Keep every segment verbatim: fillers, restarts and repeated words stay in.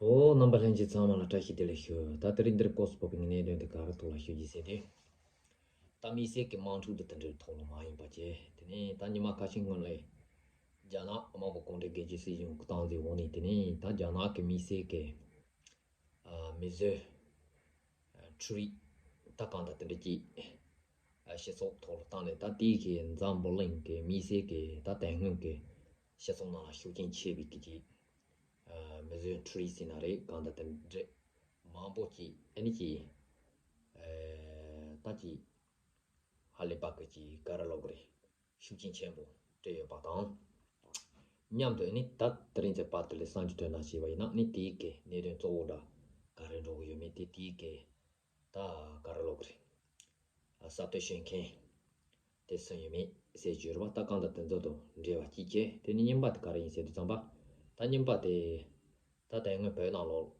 ཨོ། རྣམ་པ་ལྷན་རྒྱས་ཚང་མ་ལ་བཀྲ་ཤིས་བདེ་ལེགས་ཞུ། ད་དེ་རིང་འདིར་སྐོར་སུ་བབས་པའི་གནད་དོན་དེ་ག་རེ་ཐོག་ལ་ཞུ་རྒྱུ་ཟེར་དུས། ད་དམིགས་བསལ་གྱི་དམག་འཁྲུག་དེ་དེ་འདྲའི་ཐོག་ལ་མ་ཡིན་པ་བྱས། དེ་ནས་ད་ཉི་མ་ཁ་ཤས་སྔོན་ལ་རྒྱ་ནག་དམར་པོ་གུང་ཁྲན་སྒེར་གཅོད་སྲིད་གཞུང་གི་སྟངས་འཛིན་འོག་ནས། དེ་ནས་ད་རྒྱ་ནག་གི་དམིགས་བསལ་གྱི་ཨ་མི་བཟོས་ཨ་འཕྲུལ་རིག་ད་གང་ལྟར་དེ་འདྲ་ཅིག་ཨ་སྤྱི་ཚོགས་ཐོག་ལ་བཏང་ནས། ད་དེའི་གི་འཛམ་བུ་གླིང་གི་དམིགས་བསལ་གྱི་ད་དེ་སྔོན་གྱི་སྤྱི་ཚོགས་ནང་ལ་ཤུགས་རྐྱེན་ཆེ་བའི་གི་ཅིག་ཨ་མི་བཟོས་འཕྲུལ་རིག་ཟེར་ན་རེད། གང་ལྟར་དེ་འདྲ་མང་པོ་ཅིག་ཨ་ནི་ཅིག་ཨ་ད་ཅིག་ཧ་ལས་པ་གི་ཅིག་ག་རེ་ལབ་དགོས་རེད། ཤུགས་རྐྱེན་ཆེན་པོ་སྤྲད་ཡོད་པ་དང་། མཉམ་དུ་ཨ་ནི་ད་དེ་རིང་ཚེ་པར་དེ་ལས་གསར་འགྱུར་ཐོན་ན་བྱས་པ་ཡིན་ན། ཨ་ནི་དེའི་གི་གནད་དོན་གཙོ་བོ་འདྲ་ག་རེ་འགྲོ་གི་ཡོད་མེད་དེ། དེའི་གི་ད་ག་རེ་ལབ་དགོས་རེད། ཨ་གསར་གཏོད་བྱེད་མཁན་དེ་སུ་ཡིན་མིན་ཟེར་རྒྱུ་རེད་པ། ད་གང་ལྟར་དེ་ཚོ་དང་འབྲེལ་བ་གཅིག་བྱས། དེ་ནས་གཉིས་པ་དེ་ག་རེ་ཡིན་ཟེར་དུས་ཙམ་པ། ད་གཉིས་པ་དེ་ད་དེ་སྔོན་བོད་ནང་ལོགས་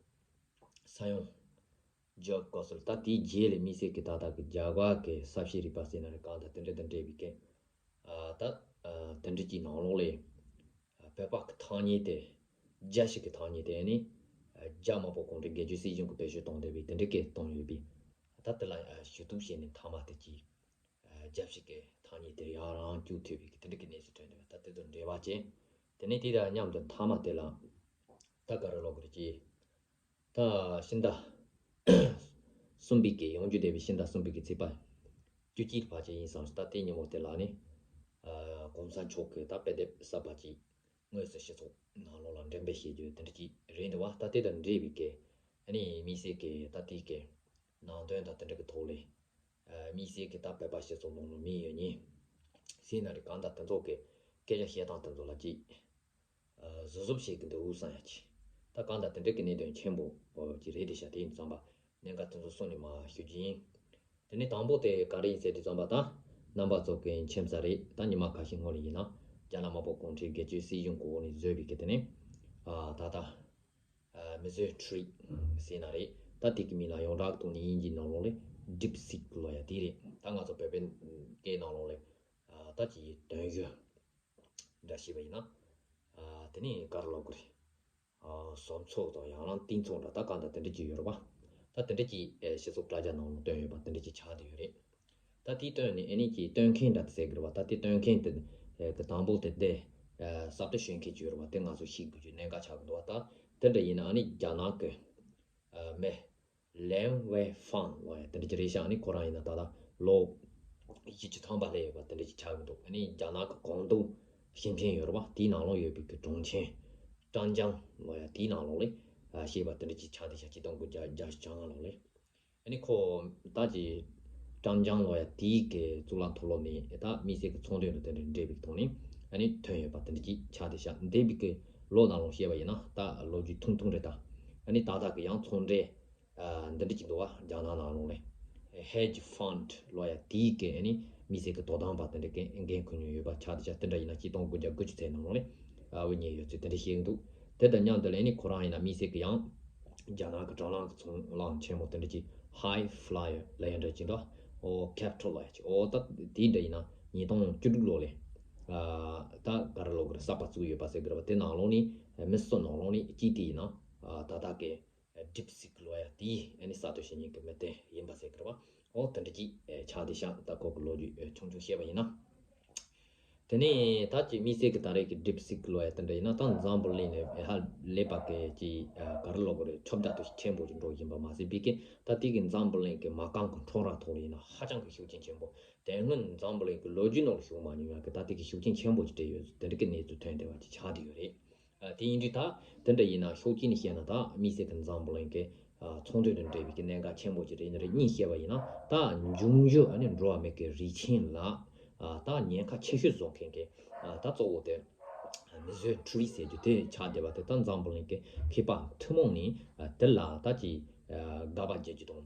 ས་ཡོམ་བརྒྱབ་སྐབས་སུ། ད་དེའི་རྗེས་ལ་དམིགས་བསལ་གྱི་ད་ལྟ་གི་རྒྱ་གར་གྱི་ས་བྱི་རིག་པ་ཟེར་ན་རེད། གང་ལྟར་དེ་འདྲ་དང་འབྲེལ་བའི་གི་ཨ་ད་ཨ་དེ་འདྲ་ཅིག་ནང་ལོགས་ལ་བོད་པ་གི་ཐ་སྙད་དེ། རྒྱ་ཞིག་གི་ཐ་སྙད་དེ་ནི་རྒྱ་དམར་པོ་གུང་ཁྲན་སྒེར་གཅོད་སྲིད་གཞུང་གི་བེད་སྤྱོད་གཏོང་བསྡད་པའི་དེ་འདྲ་སྐད་གཏོང་ཡོད་པས། ད་དེ་ལ་ཞུ་གཏུག་བྱས་ནས་མཐའ་མ་དེ་གྱིས་རྒྱ་ཞིག་གི་ཐ་སྙད་དེ་ཡང་རང་བཅུག་ཐུབ་པའི་གི་དེ་འདྲ་གི་གནས་ཚུལ་ཐོན་འདུག། ད་དེ་ཚོ་འབྲེལ་བ་བྱས། དེ་ནས་དེ་དང་མཉམ་དུ་མཐའ་མ་དེ་ལ་ད་ག་རེ་ལབ་དགོས་རེད། ཅེས། ད་ཕྱི་ཟླ་གསུམ་པའི་གི་ཡོང་རྒྱུ་བསྡད་པའི་ཕྱི་ཟླ་གསུམ་པའི་གི་ཚེས་པ་བཅུ་གཅིག་བར་ཆད་ཡིན་བསམ་སོང་། ད་དེ་ཉིན་མོ་དེ་ལ་ནི་ཨ་གོང་ས་མཆོག་གིས་ད་དཔེ་དེབ་གསར་པ་ཅིག་དངོས་སུ་སྤྱི་ཚོགས་ནང་ལོགས་ལ་འགྲེམས་སྤེལ་བྱེད་རྒྱུ་དེ་འདྲ་ཅིག་རེད་འདུག་བ། ད་དེ་དང་འབྲེལ་བའི་གི་ཨ་ནི་དམིགས་བསལ་གི་ད་དེ་གི་ནང་དོན་དང་དེ་འདྲ་གི་ཐོག་ལ་ཨ་དམིགས་བསལ་གི་ད་བོད་པ་སྤྱི་ཚོགས་ནང་ལ་མི་ཡོད་མཁན་ཟེར་ན་རེད། གང་ལྟར་དེ་ཚོ་གི་སྐད་ཆ་བཤད་སྟངས་དེ་ཚོ་ལ་ཅིག་ཨ་གཟབ་གཟབ་བྱེད་ཀྱི་འདུག་བསམ་ཡ་ཅིག། ད་གང་ལྟར་དེ་འདྲ་གི་གནད་དོན་ཆེན་པོ་ཅིག་རེད་དེ་ཤག། དེ་ཡིན་ཙམ་པ་གནད་འགག་དེ་ཚོ་གསུངས་ནས་མར་ཞུ་རྒྱུ་ཡིན། དེ་ནས་དང་པོ་དེ་ག་རེ་ཡིན་ཟེར་དུས་ཙམ་པ། ད་རྣམ་པ་ཚོ་གི་མཁྱེན་གསལ་རེད། ད་ཉི་མ་ཁ་ཤས་སྔོན་ལ་ཡིན་ན་རྒྱ་ནག་དམར་པོ་གུང་ཁྲན་སྒེར་གཅོད་སྲིད་གཞུང་གི་འོག་ནས་བཟོས་པའི་གི་དེ་ནས་ཨ་ད་ལྟ་ཨ་མི་བཟོས་འཕྲུལ་རིག་ཟེར་ན་རེད། ད་དེ་གི་མིང་ལ་ཡོངས་གྲགས་ཐོག་ནས་དབྱིན་ཇིའི་ནང་ལོགས་ལ་ཌིབ་སིག་ལབ་ཡ་དེ་རེད། ད་ང་ཚོ་བོད་པའི་སྐད་ནང་ལོགས་ལ་ཨ་ད་ཅིག་དོན་ཡོད་འདྲ་བྱས་པ་ཡིན་ན། ཨ་དེ་ནས་ག་རེ་ལབ་དགོས་རེད། ཨ་བཟོ་ཚོགས་དང་ཡང་ན་གཏིང་ཚོགས་འདྲ་ད་གང་ལྟར་དེ་འདྲ་ཅིག་ཡོད་རེད་པ། ད་དེ་འདྲ་ཅིག་ཨེ་སྤྱི་ཚོགས་དྲ་རྒྱ་ནང་ལ་བཏོན་ཡོད་པ་དེ་འདྲ་ཅིག་ཆགས་བསྡད་ཡོད་རེད། ད་དེ་བཏོན་ནས་ཨ་ནི་ཅིག་བཏོན་མཁན་འདྲ་དེ་ཟེར་གི་རེད་པ། ད་དེ་བཏོན་མཁན་དེ་ཨེ་གི་དང་པོ་དེ་དེ་ཨེ་གསར་གཏོད་བྱེད་མཁན་ཅིག་ཡོད་རེད་པ། དེ་ང་ཚོ་ཤེས་དགོས་རྒྱུ་གནད་འགག་ཆགས་གི་འདུག་བ། ད་དེ་འདྲ་ཡིན་ན་ཨ་ནི་རྒྱ་ནག་གི་ཨ་མི་ལན་ཝེ་ཧྥང་ལབ་ཡ་དེ་འདྲ་ཅིག་རེད་ཤག། ཨ་ནི་ཁོ་རང་ཡིན་ན་ད་ལྟ་ལོ་བཞི་བཅུ་ཐམ་པ་སླེབས་ཡོད་པ་དེ་འདྲ་ཅིག་ཆགས་ཀྱི་འདུག། ཨ་ནི་རྒྱ་ནག་གི་གོང་དུ་ཞིང་ཆེན་ཡོད་རེད་པ། དེའི་ནང་ལོགས་ཡོད་པའི་གི་གྲོང་ཁྱེར་ཀྲང་ཅང་ལབ་ཡ་དེའི་ནང་ལོགས་ལ་ཨ་བྱས་པ་དེ་འདྲ་ཅིག་ཆགས་བསྡད་ཤག། ཆིག་སྟོང་དགུ་བརྒྱ་བརྒྱད་ཅུ་གྱ་ལྔ་ལོ་ལ། ཨ་ནི་ཁོ་ད་ཅིག་ཀྲང་ཅང་ལབ་ཡ་དེའི་གི་གཙུག་ལག་མཐོ་སློབ་ནས་ད་དམིགས་བསལ་གི་ཚོང་དོན་དང་དེ་འདྲ་འབྲེལ་བའི་ཐོག་ནས་ཨ་ནི་ཐོན་ཡོད་པ་དེ་འདྲ་ཅིག་ཆགས་བསྡད་ཤག། འདས་པའི་གི་ལོ་ནང་ལོགས་བཤད་པ་ཡིན་ན་ད་ལོ་རྒྱུས་ཐུང་ཐུང་རེད་ད། ཨ་ནི་ད་ལྟ་གི་ཡང་ཚོང་འབྲེལ་ཨ་འདི་འདྲ་ཅིག་འདུག་བ། རྒྱ་ནག་ནང་ལོགས་ལ་ཧེ་ཇི་ཕན་ཌི་ལབ་ཡ་དེའི་གི་ཨ་ནི་དམིགས་བསལ་གི་དོ་དམ་པ་དེ་འདྲ་གི་འགན་འཁུར་མྱོང་ཡོད་པ་ཆགས་བསྡད་ཤག། དེ་འདྲ་ཡིན་ན་ཆིག་སྟོང་དགུ་བརྒྱ་དགུ་བཅུ་ཚེས་ནང་ལོགས་ལ་ཨ་དབུ་བརྙེས་ཡོད་ཚུལ་དེ་འདྲ་བཤད་ཀྱི་འདུག། དེ་དང་མཉམ་དུ་ལ་ཨ་ནི་ཁོ་རང་ཡིན་ན་དམིགས་བསལ་གི་ཡང་རྒྱ་ནག་གི་དྲ་ལམ་གི་ཚོང་ལམ་ཆེན་མོ་དེ་འདྲ་ཅིག་ཧའི་ཕ་ལ་ཡར་ལབ་ཡ་འདྲ་ཅིག་འདུག། ཨོ་ཀེ་པི་ཊལ་ལབ་ཡ་ཅིག། ཨོ་ད་དེ་འདྲ་ཡིན་ན་ཉིས་སྟོང་བཅུ་དྲུག་ལོ་ལ་ཨ་ད་ག་རེ་ལབ་དགོས་རེད། གསར་པ་བཙུགས་ཡོད་པ་ཟེར་གི་རེད་པ། དེ་ནང་ལོགས་ནས་མི་གསུམ་ནང་ལོགས་ནས་གཅིག་དེ་ཡིན་ན་ཨ་ད་ལྟ་གི་ཌིབ་སིག་ལབ་ཡ་དེའི་ཨ་ནི་གསར་གཏོད་བྱེད་མཁན་གྱི་མི་དེ་ཡིན་པ་ཟེར་གི་རེད་པ། ཨོ་དེ་འདྲ་ཅིག་ཨེ་ཆགས་བསྡད་ཤག། ད་ཁོ་གི་ལོ་རྒྱུས་ཨེ་ཆུང་ཆུང་བཤད་པ་ཡིན་ན། དེ་ནས་ད་ཅིག་དམིགས་བསལ་གྱི་ད་རེས་ཀྱི་ཌིབ་སིག་ལབ་ཡ་དེ་འདྲ་ཡིན་ན་ད་འཛམ་བུ་གླིང་ནས་ཧ་ལས་པ་གི་ཅིག་ཨ་ག་རེ་ལབ་དགོས་རེད། ཁྱབ་གདལ་དུ་ཆེན་པོ་ཅིག་འགྲོ་བཞིན་པ་མ་ཟད་པའི་གི་ད་དེ་གི་འཛམ་བུ་གླིང་གི་མ་རྐང་གི་འཕྲོ་བར་ཐོག་ལ་ཡིན་ན་ཧ་ཅང་གི་ཤུགས་རྐྱེན་ཆེན་པོ། དེ་སྔོན་འཛམ་བུ་གླིང་གི་ལོ་རྒྱུས་ནང་ལ་བྱུང་མ་མྱོང་ཡ་གི་ད་དེ་གི་ཤུགས་རྐྱེན་ཆེན་པོ་ཅིག་སྤྲད་ཡོད། དེ་འདྲ་གི་གནས་ཚུལ་ཐོན་བསྡད་པ་ཅིག་ཆགས་བསྡད་ཡོད་རེད། ཨ་དེ་ཡིན་དུས་ད་དེ་འདྲ་ཡིན་ན་ཤུགས་རྐྱེན་བཤད་ན་ད་དམིགས་བསལ་གྱི་འཛམ་བུ་གླིང་གི་ཨ་ཚོང་དོན་དང་འབྲེལ་བའི་གི་གནད་འགག་ཆེན་པོ་ཅིག་རེད་ནི་རེད། གཉིས་བཤད་པ་ཡིན་ན་ད་འབྱུང་འགྱུར་ཨ་ནི་འགྲོ་བ་མི་གི་རིགས་ཆེན་ལ་ཨ་ད་ཉེན་ཁ་ཆེ་ཤོས་བཟོ་མཁན་གྱི་ཨ་ད་གཙོ་བོ་དེ་མི་བཟོས་འཕྲུལ་རིག་ཟེར་རྒྱུ་དེ་ཆགས་བསྡད་པ་དེ་ད་འཛམ་བུ་གླིང་གི་མཁས་པ་ཐུན་མོང་ནས་ཨ་དེ་ལ་ད་ཅིག་ཨ་དགག་པ་བརྒྱབ་རྒྱུ་དང་།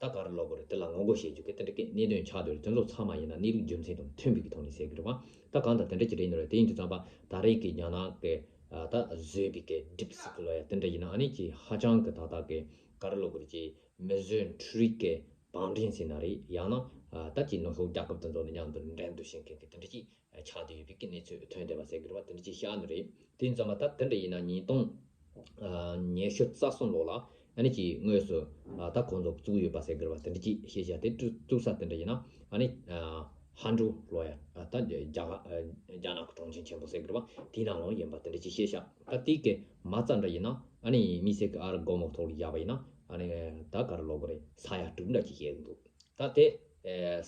ད་ག་རེ་ལབ་དགོས་རེད། དེ་ལ་ངོ་རྒོལ་བྱེད་རྒྱུ་གི་དེ་འདྲ་གི་གནད་དོན་ཆགས་བསྡད་རེད། དེ་ཚོ་ཚང་མ་ཡིན་ན་གནས་ལུགས་རྒྱུ་མཚན་དང་མཐུན་པའི་གི་ཐོག་ནས་ཟེར་གི་རེད་བ། ད་གང་ལྟར་དེ་འདྲ་ཅིག་རེད་ནི་རེད། དེ་ཡིན་དུས་ཙམ་པ་ད་རེས་ཀྱི་རྒྱ་ནག་གི་ཨ་ད་བཟོས་པའི་གི་ཌིབ་སིག་ལབ་ཡ་དེ་འདྲ་ཡིན་ན་ཨ་ནི་ཅིག་ཧ་ཅང་གི་ད་ལྟ་གི་ག་རེ་ལབ་དགོས་རེད། ཅིག་མི་བཟོས་འཕྲུལ་རིག་གི་བང་འགྲན་ཟེར་ན་རེད། ཡང་ན་ཨ་ད་ཅིག་ནུབ་ཕྱོགས་རྒྱལ་ཁབ་དེ་ཚོ་ནས་མཉམ་དུ་འགྲན་བསྡུར་བྱེད་མཁན་གི་དེ་འདྲ་ཅིག་ཆགས་བསྡད་ཡོད་པའི་གི་གནས་ཚུལ་ཐོན་བསྡད་པ་ཟེར་གི་རེད་བ། དེ་འདྲ་ཅིག་བཤད་ནི་རེད། དེ་ཡིན་ཙམ་པ་ད་དེ་འདྲ་ཡིན་ན་ཉིས་སྟོང་ ཉི་ཤུ་རྩ་གསུམ་ལོ་ལ་ཨ་ནི་ཅིག་དངོས་སུ་ད་ཁོང་ཚོ་བཙུགས་ཡོད་པ་ཟེར་གི་རེད་བ། དེ་འདྲ་ཅིག་ཤེས་བྱ་དེ་བཙུགས་ས་དེ་འདྲ་ཡིན་ན་ཨ་ནི་ཧན་ཀྲུའུ་ལོ་ཡ་ད་རྒྱ་རྒྱ་ནག་གི་གྲོང་ཁྱེར་ཆེན་པོ་ཟེར་གི་རེད་བ། དེའི་ནང་ལོགས་ཡིན་པ་དེ་འདྲ་ཅིག་ཤེས་བྱ། ད་དེ་གི་མ་རྩ་འདྲ་ཡིན་ན་ཨ་ནི་དམིགས་བསལ་གི་ཨ་རི་སྒོར་མོ་ཐོག་ལ་བཞག་པ་ཡིན་ན་ཨ་ནི་ད་ག་རེ་ལབ་དགོས་རེད། ས་ཡ་དྲུག་འདྲ་ཅིག་བཤད་གི་འདུག་ད་དེ་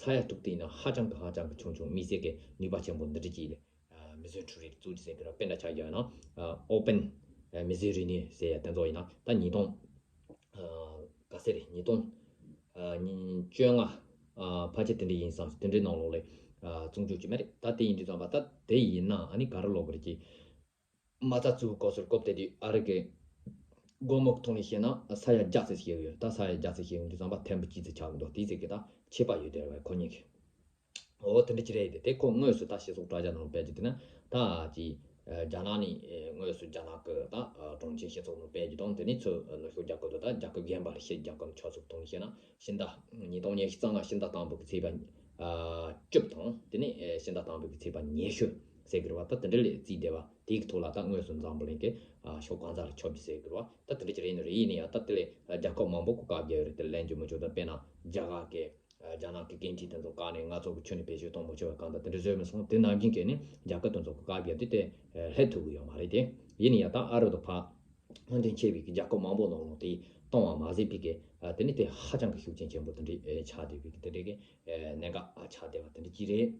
ས་ཡ་དྲུག་དེ་ཡིན་ན་ཧ་ཅང་གི་ཧ་ཅང་གི་ཆུང་ཆུང་དམིགས་བསལ་གི་ནུས་པ་ཆེན་པོ་འདི་འདྲ་ཅིག་ལས། མི་ཟོན་འཕྲུལ་རིག་བཙུགས་ཀྱི་ཟེར་གི་ར། དཔེར་ན་ཆ་བཞག་ན་ཨོ་པན་མི་ཟོན་རི་ནི་ཟེར་ཡ་དེ་ཚོ་ཡིན་ན་ད་ཉིས་སྟོང་ག་ཟེར་རེད། ཉིས་སྟོང་བཅོ་ལྔ་ཕལ་ཆེར་དེ་འདྲ་ཡིན་བསམ། དེ་འདྲའི་ནང་ལོགས་ལ་བཙོང་བཅུག་ཅིག་མ་རེད། ད་དེ་ཡིན་དུས་ཙམ་པ་ད་དེ་ཡིན་ན་ཨ་ནི་ག་རེ་ལབ་དགོས་རེད་ཀྱི། མ་རྩ་བཙུགས་སྐབས་སུ་སྐབས་དེ་དུས་ཨ་རི་གི་སྒོར་མོ་གི་ཐོག་ནས་བཤད་ན་ས་ཡ་བརྒྱ་ཙམ་ཞིག་ཡོད། ད་ས་ཡ་བརྒྱ་ཙམ་ཞིག་ཡོང་དུས་ཙམ་པ་ཐེར་འབུམ་གཅིག་ཙམ་ཆགས་འདུག་དེའི་ཚིག་གི་ད་ཁྱད་པར་ཡོད་དེ་རེད་བས་ཁོ་གཉིས་ཀྱི། འོ་དེ་འདྲ་ཅིག་རེད་དེ། དེ་ཁོ་དངོས་སུ་ད་སྤྱི་ཚོགས་དྲ་རྒྱ་ནང་སྤེལ་གྱི་དེ་ན་ད་ཅི་རྒྱ་ནག་ནས་དངོས་སུ་རྒྱ་ནག་གི་ད་གྲོང་ཁྱེར་སྤྱི་ཚོགས་ནང་སྤེལ་གྱི་དང་། དེ་ནས་ཚུར་ནུབ་ཕྱོགས་རྒྱལ་ཁབ་དུ་ད་རྒྱལ་ཁབ་གཞན་པ་ལ་ཕྱིར་རྒྱལ་ཁབ་ཆ་ཚུགས་གཏོང་བྱས་ན་ཕྱི་ཟླ་ཉིས་སྟོང་ཉི་ཤུ་རྩ་ལྔ་ཕྱི་ཟླ་དང་པོ་གི་ཚེས་པ་བཅུ་དང་དེ་ནས་ཕྱི་ཟླ་དང་པོ་གི་ཚེས་པ་ཉི་ཤུ་ཟེར་གི་རེད་བ། ད་དེ་འདྲ་ལས་བརྩིས་བསྡད་པ་དེའི་ཐོག་ལ་ད་དངོས་སུ་འཛམ་བུ་གླིང་གི་ཕྱོགས་གང་ས་ལ་ཁྱབ་ཀྱི་ཟེར་གི་རེད་བ། ད་དེ་འདྲ་ཅིག་རེད་ནི་རེད། ཡིན་ན་ཡང་ད་དེ་ལས་རྒྱལ་ཁབ་མང་པོ་གི་བཀག་རྒྱ་ཡོད་རེད། དེ་ལན་རྒྱུ་མི་ཆོག་ད་དཔེར་ན་རྒྱ་གར་གི་རྒྱ་ནག་གི་འགན་འཁྲི་དེ་ཚོ་བཀག་ནས་ང་ཚོ་གི་ཁྱོན་ནས་བེད་སྤྱོད་གཏོང་མི་ཆོག་པ་གང་ལྟར་དེ་འདྲ་བཟོས་མི་སོང་། དེ་ནང་བཞིན་གྱི་ནི་རྒྱལ་ཁབ་དེ་ཚོ་གི་བཀག་རྒྱ་དེ་དེ་སླེབས་ཐུབ་ཀྱི་ཡོད་མ་རེད་དེ། ཡིན་ན་ཡང་ད་ཨ་རི་དང་ཕར་སྔོན་ཐོན་ཆེ་བའི་གི་རྒྱལ་ཁབ་མང་པོ་ནང་ལོགས་དེ་གཏོང་བ་མ་ཟད་པའི་གི་དེ་ནི་དེ་ཧ་ཅང་གི་ཤུགས་རྐྱེན་ཆེན་པོ་དེ་འདྲའི་ཆགས་བསྡད་པའི་གི་དེ་འདྲའི་གི་གནད་འགག་ཆགས་བསྡད་པ་དེ་འདྲ་ཅིག་རེད།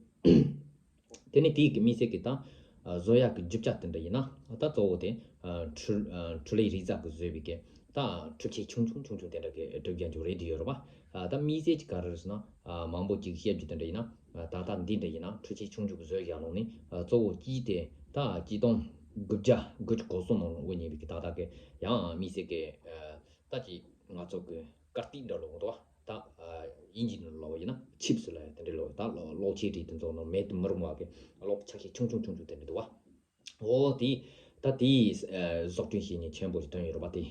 དེ་ནས་དེའི་གི་དམིགས་བསལ་གི་ད་བཟོ་ཡག་གི་རྒྱུ་ཆ་དེ་འདྲ་ཡིན་ན་ད་གཙོ་བོ་དེ་འཕྲུལ་འཕྲུལ་ལས་རིག་རྩལ་གི་བཟོས་པའི་གི་ད་འཕྲུལ་ཆས་ཆུང་ཆུང་ཆུང་ཆུང་དེ་འདྲ་གི་གྲུབ་རྒྱལ་འཇོག་རེད་དེ་ཡོད་རེད་པ། ད་དམིགས་བསལ་གྱི་ག་རེ་རེད་ཟེར་ན་མང་པོ་ཅིག་བཤད་རྒྱུ་དེ་འདྲ་ཡིན་ན་ད་ལྟ་འདི་འདྲ་ཡིན་ན་འཕྲུལ་ཆས་ཆུང་ཆུང་གི་བཟོས་ཡག་ལོང་ནི་གཙོ་བོ་གཅིག་དེ་ད་གཅིག་སྟོང་དགུ་བརྒྱ་དགུ་བཅུ་གོ་གསུམ་ནང་ལ་དབུ་བརྙེས་པའི་གི་ད་ལྟ་གི་ཡང་དམིགས་བསལ་གི་ད་ཅི་ང་ཚོ་གི་ཀར་ཏིག་འདྲ་ལོ་འདུག་བ། ད་དབྱིན་ཇི་ནང་ལོ་ཡིན་ན་ཆིབ་སི་ལ་དེ་འདྲ་ལོ། ད་གློག་ཆས་རིགས་དེ་ཚོ་ནང་མེད་དུ་མི་རུང་བ་གི་གློག་ཆ་ཤས་ཆུང་ཆུང་ཆུང་ཆུང་དེ་འདྲ་འདུག་བ། འོ་དེ་ད་དེའི་བཟོ་སྐྲུན་བྱེད་མཁན་ཆེན་པོ་ཞིག་ཐོན་ཡོད་རེད་པ། དེ་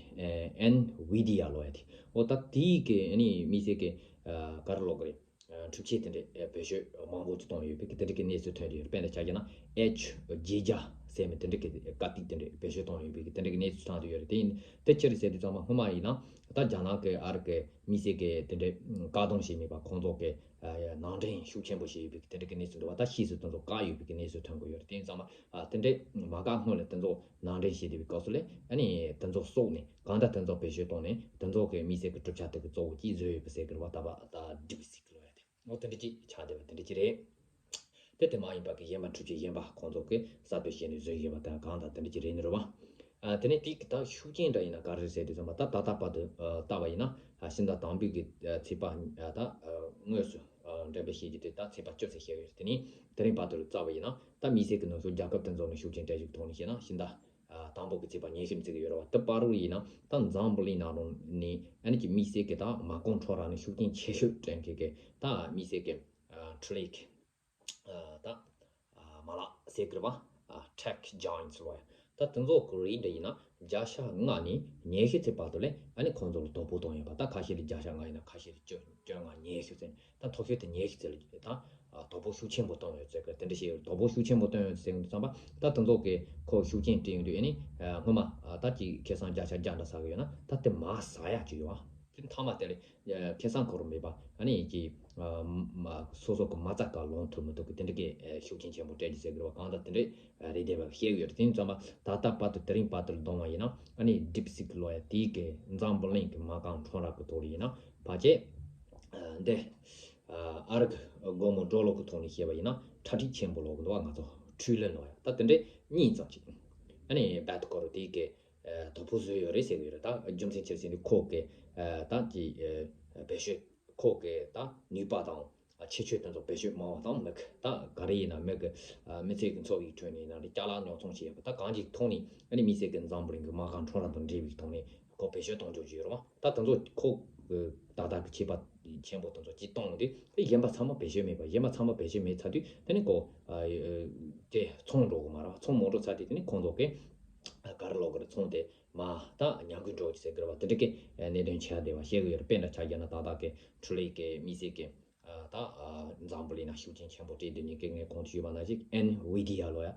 ཨེན་ཝི་ཌི་ཡ་ལོ་ཡ་དེ། འོ་ད་དེའི་གི་ཨ་ནི་དམིགས་བསལ་གི་ག་རེ་ལབ་དགོས་རེད། འཕྲུལ་ཆས་དེ་འདྲ་བེད་སྤྱོད་མང་པོ་ཅིག་གཏོང་ཡོད་པའི་གི་དེ་འདྲ་གི་གནས་ཚུལ་ཐོན་ཡོད་རེད། དཔེར་ན་ཆ་བཞག་ན་ཨེཆ་བརྒྱད་བརྒྱ་ཟེར་མི་དེ་འདྲ་གི་ཀར་ཏིག་དེ་འདྲ་བེད་སྤྱོད་གཏོང་ཡོད་པའི་གི་དེ་འདྲ་གི་གནས་ཚུལ་ཐོན་དུ་ཡོད་རེད། དེ་ཡིན་དེ་ཅི་རེད་ཟེར་དུས་ཚང་མ་སྔོན་མ་ཡིན་ན་ད་རྒྱ་ནག་གི་ཨ་རི་གི་དམིགས་བསལ་གི་དེ་འདྲ་བཀག་སྡོམ་བྱས་མེད་པ་ཁོང་ཚོ་གི་ནང་འདྲེན་ཤུགས་ཆེན་པོ་བྱས་ཡོད་པའི་གི་དེ་འདྲ་གི་གནས་ཚུལ་འདུག་བ། ད་ཕྱིས་སུ་དེ་ཚོ་བཀག་ཡོད་པའི་གི་གནས་ཚུལ་ཐོན་གི་ཡོད་རེད། དེ་ཡིན་ཚང་མ་དེ་འདྲ་མ་བཀག་སྔོན་ལ་དེ་ཚོ་ནང་འདྲེན་བྱས་བསྡད་པའི་སྐབས་སུ་ལས་ཨ་ནི་དེ་ཚོ་གསོག་ནས་གང་ལྟར་དེ་ཚོ་བེད་སྤྱོད་བཏང་ནས་དེ་ཚོ་གི་དམིགས་བསལ་གི་གྲུབ་ཆ་དེ་གི་གཙོ་བོ་གཅིག་བཟོས་ཡོད་པ་ཟེར་གི་རེད་བ། ད་བ་ད་ཌིབ་སིག་ལོ་ཡ་དེ། འོ་དེ་འདྲ་ཅིག་ཆགས་བསྡད་པ་དེ་འདྲ་ཅིག་རེད། དེ་དེ་མ་ཡིན་པ་གི་གཞན་པ་འཕྲུལ་ཆས་གཞན་པ་ཁོང་ཚོ་གི་གསར་གཏོད་བྱས་ནས་བཟོས་ཡོད་པ་དང་གང་དང་དེ་འདྲ་ཅིག་རེད་ནི་རེད་བ། ཨ་དེ་ནས་དེ་གི་ད་ཤུགས་རྐྱེན་འདྲ་ཡིན་ན་ག་རེ་ཟེར་དུས་ཙམ་པ་ད་ད་ལྟ་བར་དུ་ཨ་བལྟ་བ་ཡིན་ན་ཨ་ཕྱི་ཟླ་དང་པོའི་གི་ཨ་ཚེས་པ་ཨ་ད་ཨ་དངོས་སུ་ཨ་འགྲེམས་སྤེལ་བྱེད་རྒྱུ་དེ་ད་ཚེས་པ་བཅུ་ཙམ་བྱས་ཡོད་རེད། དེ་ནས་དེ་རིང་བར་དུ་བལྟ་བ་ཡིན་ན་ད་དམིགས་བསལ་གི་ནུབ་ཕྱོགས་རྒྱལ་ཁབ་དེ་ཚོ་ནས་ཤུགས་རྐྱེན་སྤྲད་རྒྱུ་ཐོག་ནས་བཤད་ན་ཕྱི་ཟླ་ཨ་དང་པོ་གི་ཚེས་པ་ཉི་ཤུ་བརྩི་གི་ཡོད་རེད་བ། དེ་བར་དུ་ཡིན་ན་ད་འཛམ་བུ་གླིང་ནང་ལོགས་ནས་ཨ་ནི་ཀྱི་དམིགས་བསལ་གི་ད་མ་རྐང་ཁྲོམ་ར་ནས་ཤུགས་རྐྱེན་ཆེ་ཤོས་སྤྲད་མཁན་གི་ད་དམིགས་བསལ་གི་ཨ་འཕྲུལ་ལས་ཀྱི་ཨ་ད་ཨ་མ་ལག་ཟེར་གི་རེད་བ། ཨ་tech giants ལོ་ཡ། ད་དེ་ཚོ་གི་རིགས་འདྲ་ཡིན་ན་བརྒྱ་ཆ་ལྔ་ནས་ཉི་ཤུ་ཙམ་བར་དུ་ལས་ཨ་ནི་ཁོང་ཚོ་ལ་དོ་ཕོག་བཏང་ཡོད་པ། ད་ཁ་ཤས་ལ་བརྒྱ་ཆ་ལྔ་ཡིན་ན་ཁ་ཤས་ལ་བཅོ་བཅོ་ལྔ་ཉི་ཤུ་ཙམ། ད་མཐོ་ཤོས་དེ་ཉི་ཤུ་ཙམ་ལ་ད་ཨ་དོ་ཕོག་ཤུགས་ཆེན་པོ་བཏང་ཡོད་ཟེར་གི་དེ་འདྲ་ཞིག་ཡོད། དོ་ཕོག་ཤུགས་ཆེན་པོ་བཏང་ཡོད་ཟེར་གི་འདུག་བསམ་པ། ད་དེ་ཚོ་གི་ཁོ་ཤུགས་རྐྱེན་སྤྲད་ཡོང་དུས་ཨ་ནི་ཨ་སྔོན་མ་ཨ་ད་ཅིག་ཁེ་བཟང་བརྒྱ་ཆ་བརྒྱ་འདྲ་ཟ་གི་ཡོད་ན་ད་དེ་མར་ཟ་ཡག་ཅིག་ཡོད་ཨ། དེ་མཐའ་མ་དེ་ལ་ཁེ་བཟང་ཁོ་རང་མེད་པ་ཨ་ནི་ཀྱི་ཨ་མ་སོ་སོ་གི་མ་རྩ་ག་ལོང་ཐུབ་མི་འདུག་གི་དེ་འདྲ་གི་ཨ་ཤུགས་རྐྱེན་ཆེན་པོ་སྤྲད་ཀྱི་ཟེར་གི་རེད་བ། གང་ལྟར་དེ་འདྲ་རེད་བསྡད་པ་བཤད་གི་ཡོད་རེད། དེ་ཡིན་ཙང་མ་ད་ལྟ་བར་དུ་དེ་རིང་བར་དུ་ལ་བསྡོམས་པ་ཡིན་ན་ཨ་ནི་ཌིབ་སིག་ལོ་ཡ་དེའི་གི་འཛམ་བུ་གླིང་གི་མ་རྐང་ཁྲོམ་ར་གི་ཐོག་ལ་ཡིན་ན་ཕལ་ཆེར་ཨ་འདི་ཨ་ཨ་རི་གི་སྒོར་མོ་ཌོ་ལར་གི་ཐོག་ནས་བཤད་པ་ཡིན་ན་གྲ་སྒྲིག་ཆེན་པོ་ལོག་གི་འདུག་བ། ང་ཚོ་ཁྲུ་ལི་ཡོན་ལོ་ཡ་ད་དེ་འདྲ་གཉིས་ཙམ་ཅིག་ཨ་ནི་བད་ཀོ་རུ་དེའི་གི་ཨ་དོ་ཕོག་བཟོས་ཡོད་རེད་ཟེར་གི་ཡོད་རེད། ད་རྒྱུ་མཚན་ཅི་ཟེར་ན་ཁོ་གི་ཨ་ད་ཀྱི་ཨ་བེད་སྤྱོད་ཁོ་གི་ད་ནུས་པ་དང་ཨ་ཁྱད་ཆོས་དེ་ཚོ་བེད་སྤྱོད་མང་བ་དང་། མི་གི་ད་ག་རེ་ཡིན་ན་མི་གི་ཨ་མི་ཚེ་གི་འཚོ་བའི་ཁྲོད་ནས་ཡིན་ན་རེད། ཅ་ལག་ཉོ་ཚོང་བྱེད་ཡག་གི་ད་གང་ཅིག་ཐོག་ནས་ཨ་ནི་དམིགས་བསལ་གི་འཛམ་བུ་གླིང་གི་མ་རྐང་ཁྲོམ་ར་དང་འབྲེལ་བའི་ཐོག་ནས་ཁོ་བེད་སྤྱོད་གཏོང་རྒྱུ་ཅིག་ཡོད་རེད་བ། ད་དེ་ཚོ་ཁོ་གི་ད་ལྟ་གི་ཁྱད་པར་ཆེན་པོ་དེ་ཚོ་ཅིག་གཏོང་དུས་དེ་གཞན་པ་ཚང་མ་བེད་སྤྱོད་མེད་པ། གཞན་པ་ཚང་མ་བེད་སྤྱོད་མེད་ཚར་དུས་དེ་ནི་ཁོ་ཨ་དེ་ཚོང་འགྲོ་གི་མ་རེད་བ། ཚོང་མ་འགྲོ་ཚར་དུས་དེ་ནི་ཁོང་ཚོ་གི་ཨ་ག་རེ་ལབ་དགོས་རེད། ཚོང་དེ་མ་ད་ཉམས་རྒུད་འགྲོ་གི་ཟེར་གི་རེད་བ། དེ་འདྲ་གི་གནད་དོན་ཆགས་བསྡད་པ་བཤད་གི་ཡོད་རེད། དཔེར་ན་ཆ་བཞག་ན་ད་ལྟ་གི་འཕྲུལ་ལས་ཀྱི་དམིགས་བསལ་གི་ ད་འཛམ་བུ་གླིང་ན་ཤུགས་རྐྱེན་ཆེན་པོ་སྤྲད་བསྡད་མཁན་གྱི་ངས་གོང་དུ་ཞུས་པ་ནང་བཞིན་ཨེན་ཝི་ཌི་ཡ་ལོ་ཡ་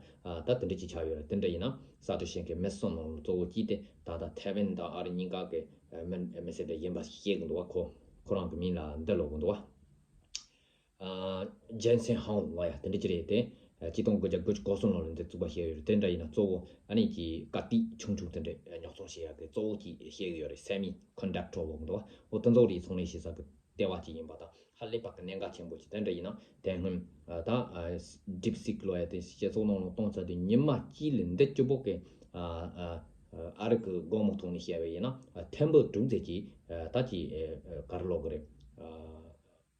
ད་དེ་འདྲ་ཅིག་ཆགས་ཡོད་རེད། དེ་འདྲ་ཡིན་ན་ས་ཏོ་ཤི་གི་མི་གསུམ་ནང་ལ་གཙོ་བོ་གཅིག་དེ་ད་ལྟ་ཐའེ་ཝན་དང་ཨ་རི་གཉིས་ཀ་གི་མི་མི་སེར་དེ་ཡིན་པ་ཤེས་གི་འདུག་བ། ཁོ་ཁོ་རང་གི་མིང་ལ་འདི་ལབ་གི་འདུག་བ། ཨ་ཇན་སན་ཧའོ་ལབ་ཡ་དེ་འདྲ་ཅིག་རེད་དེ། ཨ་གཅིག་སྟོང་དགུ་བརྒྱ་དགུ་བཅུ་གོ་གསུམ་ལོ་ལ་འདི་བཙུགས་པ་བྱས་ཡོད་རེད། དེ་འདྲ་ཡིན་ན་གཙོ་བོ་ཨ་ནི་གི་ཀ་ཏི་ཆུང་ཆུང་དེ་འདྲ་ཉོ་ཚོང་བྱེད་ཡ་གི་གཙོ་བོ་གཅིག་བཤད་གི་ཡོད་རེད། སེ་མི་ཀོན་ཌག་ཊར་ལབ་གི་འདུག་བ། འོ་དེ་ཚོ་རེད། ཚོང་ལས་བྱེད་ས་གི་ལྟེ་བ་གཅིག་ཡིན་པ་དང་ཧ་ལས་པ་གི་གནད་འགག་ཆེན་པོ་ཅིག་དེ་འདྲ་ཡིན་ན་དེ་སྔོན་ད་ཌིབ་སིག་ལབ་ཡ་དེ་སྤྱི་ཚོགས་ནང་ལ་གཏོང་ཚར་དུས་ཉི་མ་གཅིག་ལ་འདི་གཅིག་པོ་གི་ཨ་ཨ་ཨ་རི་གི་སྒོར་མོ་ཐོག་ནས་བཤད་པ་ཡིན་ན་ཐེར་འབུམ་དྲུག་ཙམ་གྱིས་ད་ཅིག་ག་རེ་ལབ་གི་རེད།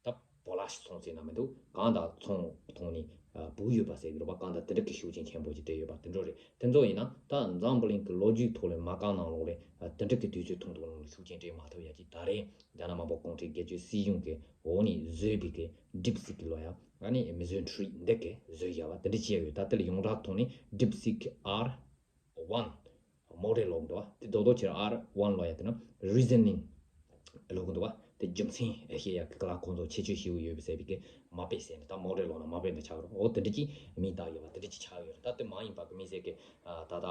ད་པོ་ལ་ཤི་ཚོང་ཟེར་ན་མི་འདུག་གང་ལྟར་ཚོང་ཐོག་ནས་ཨ་སྦུག་ཡོད་པ་ཟེར་གི་རེད་པ། གང་ལྟར་དེ་འདྲ་གི་ཤུགས་རྐྱེན་ཆེན་པོ་ཅིག་སྤྲད་ཡོད་པ་དེ་འདྲ་རེད། དེ་ཚོ་ཡིན་ན་ད་འཛམ་བུ་གླིང་གི་ལོ་རྒྱུས་ཐོག་ལ་མ་རྐང་ནང་ལོགས་ལ་ཨ་དེ་འདྲ་གི་དུས་ཚོད་ཐུང་ཐུང་ནང་ལ་ཤུགས་རྐྱེན་སྤྲད་མ་ཐུབ་ཡ་ཅིག་ད་རེས་རྒྱ་ནག་དམར་པོ་གུང་ཁྲན་སྒེར་གཅོད་སྲིད་གཞུང་གི་འོག་ནས་བཟོས་པའི་གི་ཌིབ་སིག་གི་ལོ་ཡ་ཨ་ནི་མེ་ཟོན་ཊི་རི་འདི་གི་བཟོས་བཞག་པ་དེ་འདྲ་བྱས་ཡོད། ད་དེ་ལ་ཡོངས་གྲགས་ཐོག་ནས་ཌིབ་སིག་ཨར་ཝན་མོ་ཌེལ་ལབ་འདུག་བ། དེ་རྡོག་རྡོག་ཕྱིར་ཨར་ཝན་ལབ་ཡ་དེ་ནི་རི་ཛ་ནིང་ལབ་གི་འདུག་བ། དེ་རྒྱུ་མཚན་བཤད་ཡ་གི་ལ་ཁོང་ཚོ་ཁྱད་ཆོས་ཞེ་པོ་ཡོད་པའི་ཟེར་བའི་གི་མ་དཔེ་ཟེར་ནས་ད་མོ་ཌེལ་ལབ་ན་མ་དཔེ་འདྲ་ཆགས་རོགས། འོ་དེ་འདྲ་ཅིག་མིང་བཏགས་ཡོད་པ་དེ་འདྲ་ཅིག་ཆགས་ཡོད་རེད། ད་དེ་མ་ཡིན་པ་གི་དམིགས་བསལ་གི་ད་ལྟ་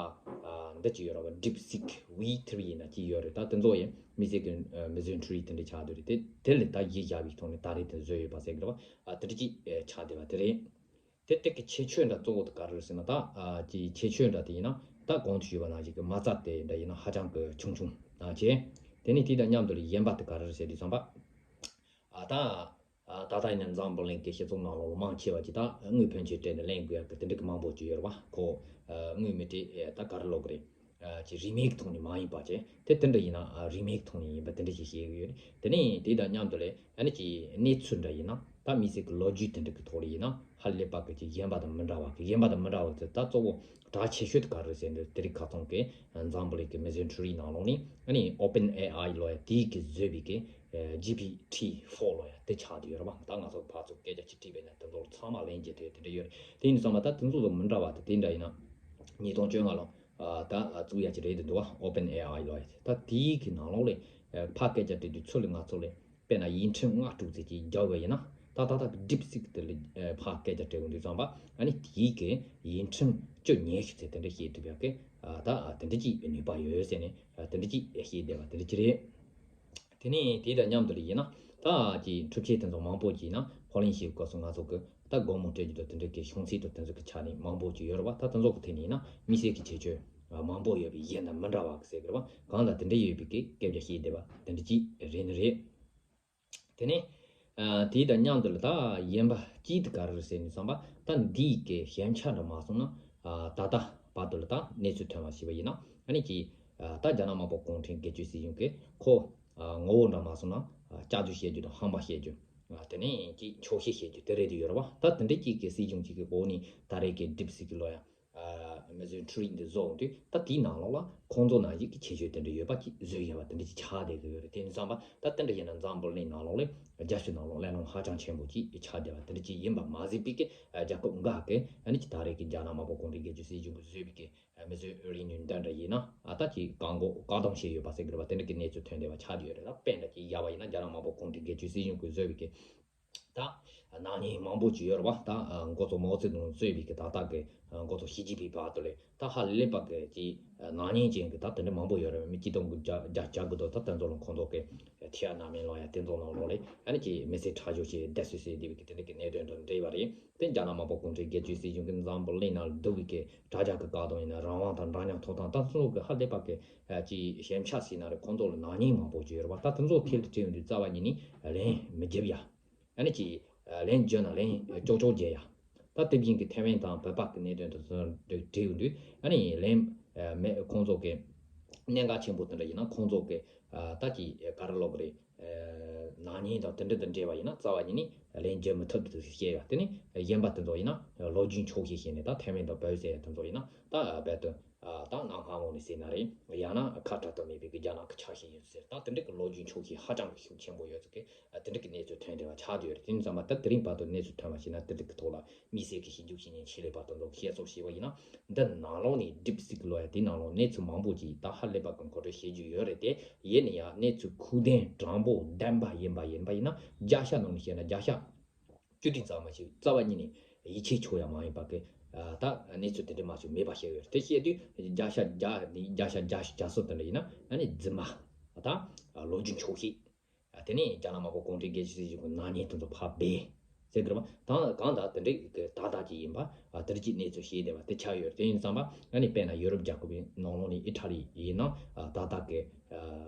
འདི་ཅིག་ཡོད་ར་བ། ཌིབ་སིག་ཝི་ཐི་རི་ཡིན་ན་ཅིག་ཡོད་རེད། ད་དེ་ཚོ་ཡིན་དམིགས་བསལ་གི་མེ་ཟོན་ཊི་རི་དེ་འདྲ་ཆགས་འདུག་རེད། དེ་དེ་ལས་ད་གཞི་བཞག་པའི་ཐོག་ནས་ད་རེས་དེ་བཟོས་ཡོད་པ་ཟེར་གི་རེད་བ། དེ་འདྲ་ཅིག་ཆགས་བསྡད་པ་དེ་རེད། དེ་དེ་གི་ཁྱད་ཆོས་འདྲ་གཙོ་བོ་དེ་ག་རེ་རེད་ཟེར་ན། ད་ཨ་ཀྱི་ཁྱད་ཆོས་འདྲ་དེ་ཡིན་ན་ད་གོང་དུ་ཞུས་པ་ནང་བཞིན་གི་མ་རྩ་དེ་འདྲ་ཡིན་ན་ཧ་ཅང་གི་ཆུང་ཆུང་ཨ་བྱས། དེ་ནས་དེ་དང་མཉམ་དུ་ལ་གཞན་པ་དེ་ག་རེ་རེད་ཟེར་དུས་ཙམ་པ། ཨ་ད་ཨ་ད་ལྟ་ཡིན་ན་འཛམ་བུ་གླིང་གི་སྤྱི་ཚོགས་ནང་ལོགས་ལ་མང་ཆེ་བ་ཅིག་ད་དངུལ་ཕོན་ཆེ་སྤྲད་ནས་ལེན་དགོས་ཡ་གི་དེ་འདྲ་གི་མང་པོ་ཅིག་ཡོད་རེད་བ། ཁོ་ཨ་དངུལ་མི་སྤྲད་ཨ་ད་ག་རེ་ལབ་གི་རེད། ཨ་ཅིག་རིན་མེད་ཐོག་ནས་མ་ཡིན་པ་བྱས། དེ་དེ་འདྲ་ཡིན་ན་ཨ་རིན་མེད་ཐོག་ནས་ཡིན་པ་དེ་འདྲ་ཞིག་བཤད་གི་ཡོད་རེད། དེ་ནས་དེ་དང་མཉམ་དུ་ལས་ཨ་ནི་ཅིག་གནས་ཚུལ་འདྲ་ཡིན་ན་ད་དམིགས་བསལ་གྱི་ལོ་རྒྱུས་དེ་འདྲ་གི་ཐོག་ལ་ཡིན་ན་ཧ་ལས་པ་གི་ཅིག་གཞན་པ་དང་མི་འདྲ་བ་གི། གཞན་པ་དང་མི་འདྲ་བ་དེ་ད་གཙོ་བོ་གྲགས་ཆེ་ཤོས་དེ་ག་རེ་ཟེར་འདུག་དེ་རིང་ཁ་སང་གི་འཛམ་བུ་གླིང་གི་མེ་ཟོན་ཊི་རི་ནང་ལོགས་ནས་ཨ་ནི་ཨོ་པན་ཨེ་ཨའི་ལབ་ཡ་དེའི་གི་བཟོས་པའི་གི་ཇི་པི་ཊི་ཕོར་ལབ་ཡ་དེ་ཆགས་བསྡད་ཡོད་རེད་བ། ད་ང་ཚོ་ཕར་ཚུར་སྐད་ཆ་ཅིག་དྲིས་པས་ན་དེ་ཚོ་ཚང་མ་ལན་བརྒྱབ་ཐུབ་ཡ་དེ་འདྲ་ཡོད་རེད། དེ་ཡིན་དུས་ཙམ་པ་ད་དེ་ཚོ་དང་མི་འདྲ་བ་དེ་དེ་འདྲ་ཡིན་ན་ཉིས་སྟོང་བཅོ་ལྔ་ལོ། ཨ་ད་ཨ་བཙུགས་ཡ་ཅིག་རེད་འདུག་བ། ཨོ་པན་ཨེ་ཨའི་ལབ་ཡ་ཅིག་ད་དེའི་གི་ནང་ལོགས་ལས་ཨ་ཕར་སྐད་ཆ་དྲི་དུས་ཚུར་ལ་ང་ཚོ་ལས་དཔེར་ན་ཡིག་ཕྲེང་ལྔ་དྲུག་ཙམ་ཅིག་རྒྱག་པ་ཡིན་ན་ད་ད་ད་གི་ཌིབ་སིག་དེ་ལ་ཨ་ཕར་སྐད་ཆ་དྲི་འོང་དུས་ཙམ་པ་ཨ་ནི་དེའི་གི་ཡིག་ཕྲེང་བཅུ་ཉི་ཤུ་ཙམ་དེ་འདྲ་བཤད་ཐུབ་ཡ་གི་ཨ་ད་ཨ་དེ་འདྲ་ཅིག་ནུས་པ་ཡོད་ཟེར་ནས་ཨ་དེ་འདྲ་ཅིག་བཤད་བསྡད་པ་དེ་འདྲ་ཅིག་རེད། དེ་ནས་དེ་དང་མཉམ་དུ་ལ་ཡིན་ན་ད་ཀྱི་འཕྲུལ་ཆས་དེ་ཚོ་མང་པོ་ཅིག་ཡིན་ན་ཧོ་ལན་ཞིག་སྐབས་སུ་ང་ཚོ་གི་ད་སྒོར་མོ་སྤྲད་རྒྱུ་དང་དེ་འདྲ་གི་ཤོང་ཚད་དང་དེ་ཚོ་གི་ཆ་ནས་མང་པོ་ཅིག་ཡོད་རེད་བ། ད་དེ་ཚོ་གི་ཐད་ནས་ཡིན་ན་དམིགས་བསལ་གྱི་ཁྱད་ཆོས་མང་པོ་ཡོད་པའི་གཞན་དང་མི་འདྲ་བ་གི་ཟེར་གི་རེད་བ། གང་ལ་དེ་འདྲ་ཡོད་པའི་གི་སྐད་ཆ་བཤད་བསྡད་པ་དེ་འདྲ་ཅིག་རེད་ནི་རེད། དེ་ནས་ཨ་དེ་དང་མཉམ་དུ་ལ་ད་གཞན་པ་ཅིག་དེ་ག་རེ་རེད་ཟེར་ནས་བསམ་པ། ད་འདིའི་གི་ཞན་ཆ་འདྲ་མ་སོང་ན་ཨ་ད་ལྟ་བར་དུ་ལ་ད་གནས་ཚུལ་ཐོན་པ་ཞིག་པ་ཡིན་ན་ཨ་ནི་ཀྱི་ཨ་ད་རྒྱ་ནག་དམར་པོ་གུང་ཁྲན་སྒེར་གཅོད་སྲིད་གཞུང་གི་ཁོ་ཨ་ངོ་བོ་འདྲ་མ་སོང་ན་ཨ་སྐྱག་རྫུན་བཤད་རྒྱུ་དང་ཧམ་པ་བཤད་རྒྱུ། ཨ་དེ་ནས་ཀྱི་འཁྱོག་བཤད་བཤད་རྒྱུ་དེ་རེད་དེ་ཡོད་རེད་བ། ད་དེ་འདྲ་ཅིག་གི་སྲིད་གཞུང་ཅིག་གི་འོག་ནས་ད་རེས་ཀྱི་ཌིབ་སིག་གི་ལོ་ཡ། ཨ་མེ་ཟོན་ཊི་རི་འདི་བཟོ་འོང་དུས་ད་དེའི་ནང་ལོགས་ལ་ཁོང་ཚོ་ནང་བཞིན་གྱི་ཁྱད་ཆོས་དེ་འདྲ་ཡོད་པ་ཅིག་བཟོས་ཡོད་པ་དེ་འདྲ་ཅིག་ཆགས་བསྡད་ཀྱི་ཡོད་རེད། དེ་ཡིན་ཙང་པ་ད་དེ་འདྲ་ཡིན་ན་འཛམ་བུ་གླིང་ནང་ལོགས་ལ་རྒྱལ་སྤྱི་ནང་ལོགས་གླེང་སློང་ཧ་ཅང་ཆེན་པོ་ཅིག་ཆགས་བསྡད་པ་དེ་འདྲ་ཅིག་ཡིན་པ་མ་ཟད་པའི་གི་རྒྱལ་ཁབ་འགའ་གི་ཨ་ནི་ཅིག་ད་རེས་ཀྱི་རྒྱ་ནག་དམར་པོ་གུང་ཁྲན་སྒེར་གཅོད་སྲིད་གཞུང་གིས་བཟོས་པའི་གི་མེ་ཟོན་རི་ཡུ་ནི་ཡོན་འདྲ་འདྲ་ཡིན་ན་ཨ་ད་ཅིག་བཀག་འགོག་བཀག་སྡོམ་བྱས་ཡོད་པ་ཟེར་གི་རེད་བ། དེ་འདྲ་གི་གནས་ཚུལ་ཐོན་བསྡད་པ་ཆགས་བསྡད་ཡོད་རེད། ད་དཔེ་འདྲ་ཅིག་བཞག་པ་ཡིན་ན་རྒྱ་ནག་དམར་པོ་གུང་ཁྲན་སྒེར་གཅོད་སྲིད་གཞུང་གིས་བཟོས་པའི་གི་ད་ནག་ཉེས་མང་པོ་ཅིག་ཡོད་རེད་བ། ད་འགོ་གཙོ་མའོ་ཙེ་ཏུང་གཙོས་པའི་གི་ད་ལྟ་གི་འགོ་གཙོ་ཞི་ཅིན་ཕིང་བར་དུ་ལས་ད་ཧ་ལས་པ་གི་ཅིག་ནག་ཉེས་ཅན་གི་ད་དེ་འདྲ་མང་པོ་ཡོད་རེད། མི་གཅིག་སྟོང་དགུ་བརྒྱ་བརྒྱ་དགུ་དོ་ད་དེ་ཚོ་ལ་ཁོང་ཚོ་གི་ཐི་ཨ་ན་མིན་ལོ་ཡ་དེ་ཚོ་ནང་ལོགས་ལས་ཨ་ནི་ཅིག་མི་སེར་ཁྲག་སྦྱོར་བྱས་བསྡད་སྲོལ་ཟེར་བསྡད་པའི་གི་དེ་འདྲ་གི་གནད་དོན་དང་འབྲེལ་བ་རེད། དེ་རྒྱ་ནག་དམར་པོ་གུང་ཁྲན་སྒེར་གཅོད་སྲིད་གཞུང་གི་འཛམ་བུ་གླིང་ནང་ལ་འདུག་པའི་གི་དྲ་རྒྱ་གི་བཀག་སྡོམ་ཡིན་ན་རང་དབང་དང་འདྲ་མཉམ་ཐོབ་ཐང་ད་ཚོ་གི་ཧ་ལས་པ་གི་ཅིག་ཞན་ཆ་ཟིན་ན་རེད། ཁོང་ཚོ་ལ་ནག་ཉེས་མང་པོ་ཅིག་ཡོད་རེད་བ། ད་དེ་ཚོ་ཐད་ལ་དྲིས་ཡོང་དུས་རྩ་བ་ཉིད་ནས་ལན་མི་འཇེབས་ཡ། ཨ་ནི་ཅིག་ལན་བརྒྱབ་ན་ལན་ཅོག་ཅོག་བརྒྱབ་ཡ། ད་དེ་བཞིན་གྱི་ཐའེ་ཝན་དང་བོད་པ་གི་གནད་དོན་དེ་ཚོ་འདྲི་འདྲི་ཡོང་དུས་ཨ་ནི་ལན་མེད། ཁོང་ཚོ་གི་གནད་འགག་ཆེན་པོ་དེ་འདྲ་ཡིན་ན་ཁོང་ཚོ་གི་ད་ཅིག་ག་རེ་ལབ་དགོས་རེད། ནག་ཉེས་དང་དེ་འདྲ་དང་འབྲེལ་བ་ཡིན་ན་རྩ་བ་ཉིད་ནས་ལན་རྒྱག་མི་ཐུབ་འདུག་བཤད་ཡ། དེ་ནི་གཞན་པ་དེ་ཚོ་ཡིན་ན་ལོ་རྒྱུས་འཁྱོག་བཤད་བྱས་ནས་ད་ཐའེ་ཝན་དང་བོད་ཟེར་ཡ་དེ་ཚོ་ཡིན་ན་ད་རྦད་དེ་ད་གནའ་སྔ་མོ་ནས་ཟེར་ན་རེད། ཡང་ན་ཁ་བྲལ་དུ་མེད་པའི་གི་རྒྱ་ནག་གི་ཆ་ཤས་ཡིན་ཟེར། ད་དེ་འདྲ་གི་ལོ་རྒྱུས་འཁྱོག་བཤད་ཧ་ཅང་གི་ཤུགས་ཆེན་པོ་ཡོད་ཚུལ་གི་དེ་འདྲ་གི་གནས་ཚུལ་ཐོན་བསྡད་པ་ཆགས་བསྡད་ཡོད་རེད། དེ་ཡིན་ཙང་མ་ད་དེ་རིང་བར་དུ་གནས་ཚུལ་ཐོན་པ་ཞིག་ན་དེ་འདྲ་གི་ཐོག་ལ་དམིགས་བསལ་གྱི་ཞིབ་འཇུག་བྱེད་མཁན་ཆེད་ལས་པ་དེ་ཚོ་བཤད་སོགས་བྱས་པ་ཡིན་ན་འདི་ནང་ལོགས་ནས་ཌིབ་སིག་ལབ་ཡ་དེ་ནང་ལོགས་གནས་ཚུལ་མང་པོ་ཅིག་ད་ཧ་ལས་པ་གི་མཁོ་སྤྲོད་བྱེད་རྒྱུ་ཡོད་རེད་དེ། ཡིན་ན་ཡང་གནས་ཚུལ་ཁུངས་ལྡན་དྲང་པོ་བདེན་པ་ཡིན་པ་ཡིན་པ་ཡིན་ན་བརྒྱ་ཆ་ནང་ནས་བཤད་ན་བརྒྱ་ཆ་ བཅུ་དུས་གཙང་མ་ཞིག་རྩ་བ་ཉིད་ནས་ཡིད་ཆེས་ཆོག་ཡ་མ་ཡིན་པ་གི། ཨ་ད་གནས་ཚུལ་དེ་འདྲ་མ་ཞིག་མེད་པ་བཤད་ཡོད་རེད། དེ་བཤད་དུས་བརྒྱ་ཆ་བརྒྱ་ནས་བརྒྱ་ཆ་བརྒྱ་ཞིག་བརྒྱ་སོ་དེ་འདྲ་ཡིན་ན་ཨ་ནི་རྫུན་མ་ད་ལོ་རྒྱུས་འཁྱོག་བཤད། དེ་ནས་རྒྱ་ནག་དམར་པོ་གུང་ཁྲན་སྒེར་གཅོད་སྲིད་གཞུང་གི་ནག་ཉེས་དེ་ཚོ་ཕར་སྦས་ཟེར་གི་རེད་པ། ད་གང་ལྟར་དེ་འདྲའི་གི་ཏག་ཏག་ཅིག་ཡིན་པ། ཨ་དེ་འདྲ་ཅིག་གནས་ཚུལ་བཤད་བསྡད་པ་དེ་ཆགས་ཡོད་རེད། དེ་ཡིན་ཙང་པ་ཨ་ནི་དཔེར་ན་ཡུ་རོབ་རྒྱལ་ཁབ་ཀྱི་ནང་ལོགས་ནས་ཨི་ཊ་ལི་ཡིན་ན་ཨ་ཏག་ཏག་གི་ཨ་